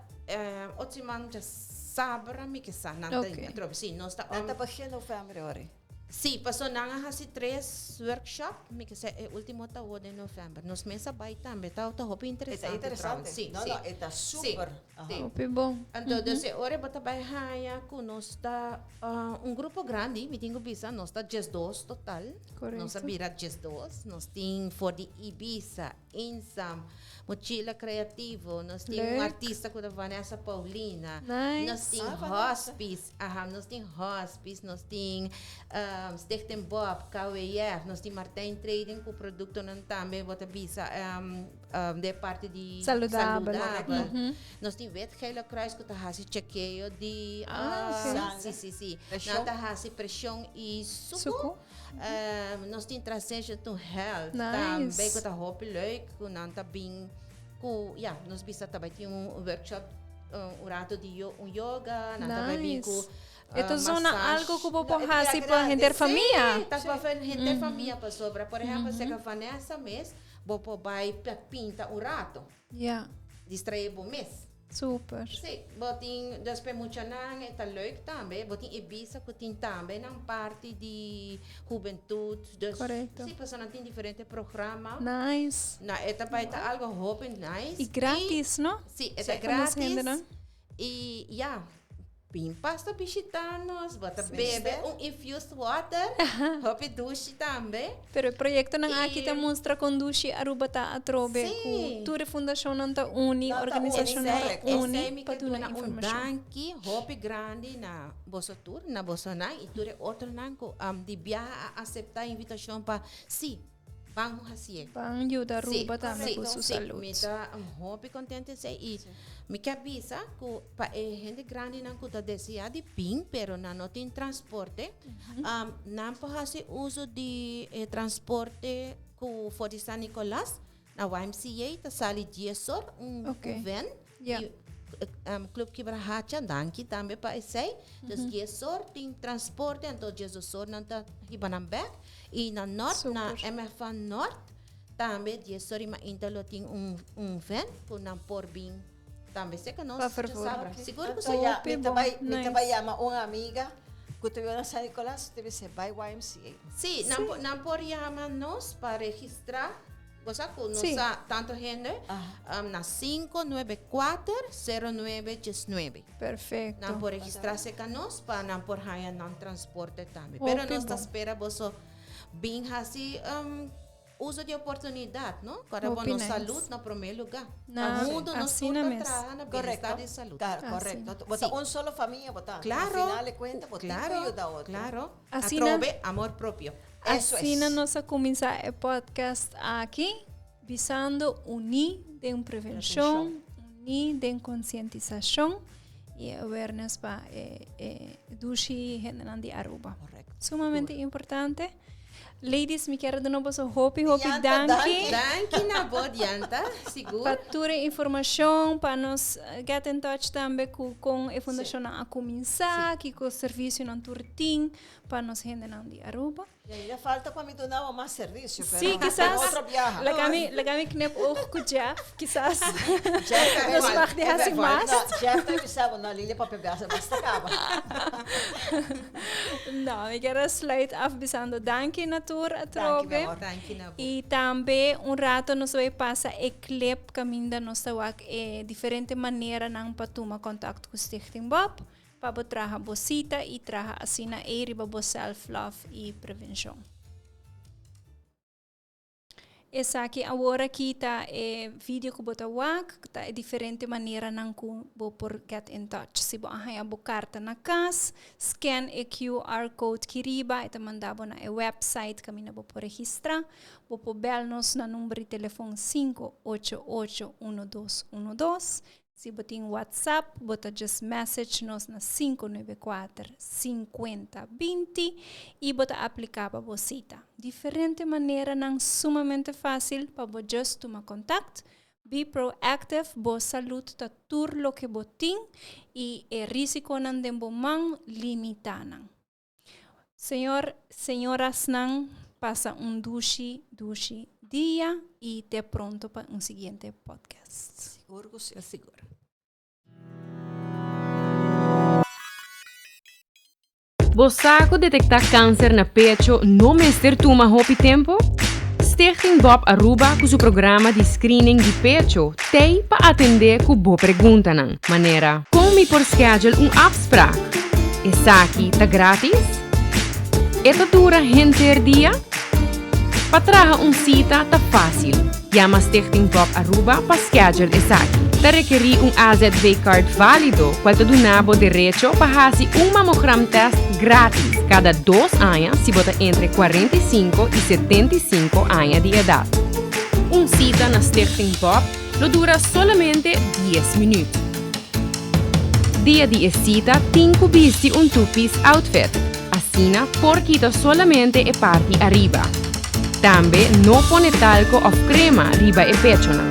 otro siman djasabra mi ke sa nan ta Ok. atrobe. Si, nos ta Nan ta begin november ori. Si, paso nan a hasi tres workshop, mi ke sa e ultimo ta awor den november. Nos mes a bai tambe, ta ta hopi E ta interesante interesante. trouwens. Si, No, si. no, e ta Si, super. Aha. si. Hopi bon. Anto, dus e ora bo ta bai haya ku nos ta un grupo grandi, mi tin ku bisa, nos ta diesdos total. Correcto. Nos a bira 12. Nos tin for di Ibiza, Insam, Mochila Creativo, nos tin un Leuk. artista ku ta Vanessa Paulina. Nice. Nos tin Ah, Vanessa. hospice, aha, nos tin hospice, nos tin Stichting Bob, KWF, nos tin Martijn Trading ku produktonan tambe bo ta bisa de parti di Saludabel. saludabel. Nos tin Wit Gele Kruis ku ta hasi chekeo di Ah, ok. ah, si, si, si. Preshon. Nan ta hasi preshon i suku. Suku. Nos tin Transition to Health Nice. tambe ku ta hopi leuk ku nan ta bin ku ya nos bisa ta bai tin un workshop un rato di yo un yoga nan ta bai bin Nice. ku E ta zona massage. algo ku bo No, por e ta hasi pa grandi. henter famia. Sí, ta pa henter famia pasobra. Por ehempel, seka Vanessa mes, bo por bai pa pinta un rato. Ja, Distrae bo mes. super. Sí, bo tin, dus pa e muchanan e ta leuk tambe. Bo tin Ibiza ku tin tambe nan parti di hubentud. Dus, Correcto. sí, pasobra nan tin diferente programa. Nice. Nou, e ta bai ta algo hopi nice. I gratis, no? Sí, e ta Pa nos gratis. hendenan. I ja, Bin pasta bishita nos, bo ta bebe un infused water, hopi dushi tambe. Pero e proyectonan aki ta I mustra con dushi Aruba ta atrobe Sí. cu tur e fundacionnan ta uni, Nan ta uni, organisacionnan ta correcto. Esei uni mi pa ke duna duna un informacion. danki hopi grandi na boso tur, na bosonan i tur e otronan ku di biaha a asepta e invitashon pa sí, Ban hacié. Ban yuda Sí, Aruba tambe sí, cu su sí. salud. Mi ta hopi contento esey y mi ke bisa cu pa e hende grandinan cu ta desea di bin pero nan no tin transporte, nan por haci uso di e transporte cu for di San Nicolas na YMCA ta sali dies or un Ok. van Ja. y Club Kibrahacha danki tambe pa esey. Dus dies or tin transporte anto dies or nan ta hiba nan bek. I na Nort, na Super. MFA Nort, tambe dies ora mainta lo tin un un vent ku nan por bin tambe seka nos Pa vervoer. djasabra. Ok. Sigur ku Anto si. ya, Hopi mi ta bon. bai, mi ta bai Nice. yama un amiga ku ta biba na San Nicolas, ta bisa bai YMCA. Sí, nan por nan por yama nos pa registrá. Bo sa ku nos sa tanto hende na 594 0919. Perfecto. Nan por registrá serka nos pa nan por haña nan transporte tambe. Pero nos ta spera boso bin hasi uso di oportunidat, no? Kòrda bo nos salud na promé lugá. Na huntu nos tur ta traha na bienestar di salud. Korekto. Bo ta un solo famia bo ta. Klaro. Al final di kuenta bo tin ku yuda otro. Klaro. Atrobe amor propio. Asina nos a kuminsá e podcast aki, bisando uní den prevenshon, uní den konsientisashon i e awareness pa e e dushi hendenan di Aruba. Sumamente importante. Ladies, mi kier duna boso hopi hopi danki. Danki na bo, Dianta, sigur. Pa tur e informashon, pa nos get in touch tambe ku kon e fundashonnan a kuminsá, kiko servisionan tur tin pa nos hendenan di Aruba. Ya, ya falta pa mi duna bo mas servicio, pero Sí, kisas. otro biaha. Laga mi, laga mi knip oog ku Jeff, kisas. Jeff Nos mag di hasi mas. No, Jeff ta bisa bo, no, Lilia papia biaha basta kaba. No, mi kier a sluit af bisando danki na tur atrobe. Danki, mi amor. Danki na bo. I tambe un rato nos bai pasa e clip kaminda nos ta wak e diferente maneranan pa tuma kontakt ku Stichting Bob. Pa bo traha bo sita i traha asina ei riba bo self love i prevenshon. Esaki awor aki ta e video ku bo ta wak, ta e diferente maneranan ku bo por get in touch. Si bo a haña bo karta na kas, scan e QR code ki riba, e ta manda bo na e website kaminda bo por registrá. Bo por bèl nos na number di telefon 588 1212. Si bo tin WhatsApp, bo ta just message nos na 594 50 20 y bo ta aplica pa bo cita. Diferente maneranan sumamente facil pa bo just tuma contact. Be proactive, bo salud ta tur loke bo tin y e risiconan den bo man limita nan. Señor, señorasnan pasa un dushi, dushi dia y te pronto pa un siguiente podcast. Sigur cu si. Sigur. Bo sa cu detecta cancer na pecho no mester tuma hopi tempo? Stichting Bob Aruba cu su programa di screening di pecho t'ey pa atende cu bo preguntanan, manera, Con mi por schedule un afspraak? Esaki ta gratis? E ta dura henter dia? Pa traha un cita ta facil, yama Stichting Bob Aruba pa schedule esaki. Ta rekeri un AZV card valido cual ta duna bo derecho pa haci un mammogram test gratis cada dos aña si bo ta entre 45 y 75 aña di edad. Un cita na Stichting Bob lo dura solamente dies minuut. Dia di e cita tin cu bisti un two-piece outfit, asina por kita solamente e parti ariba. Tambe no pone talco of crema riba e pechonan.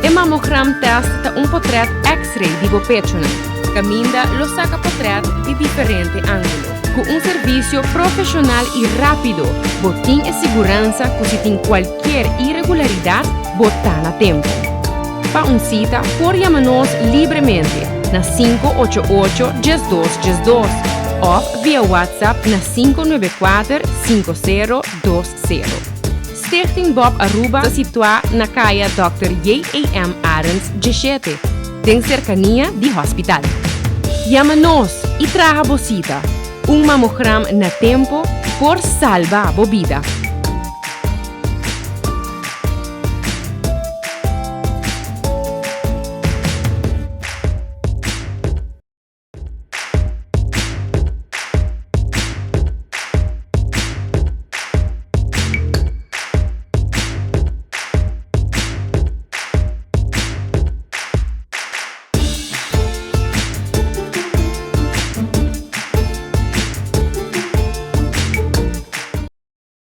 E mammogram test ta un potret x-ray di bo pechonan, caminda lo saca potret di diferente angulo. Cu un servicio profesional y rapido, bo tin e siguransa cu si tin cualkier irregularidad, bo ta na tempo. Pa un cita por yama nos libremente na 588 12 12 of via WhatsApp na 594 5020. Stichting Bob Aruba ta situa na Caya Dòkter J.A.M. Arends 17, den cercania di hospital. Yama nos y traha bo cita. Un mamogram na tempo por salba bo bida.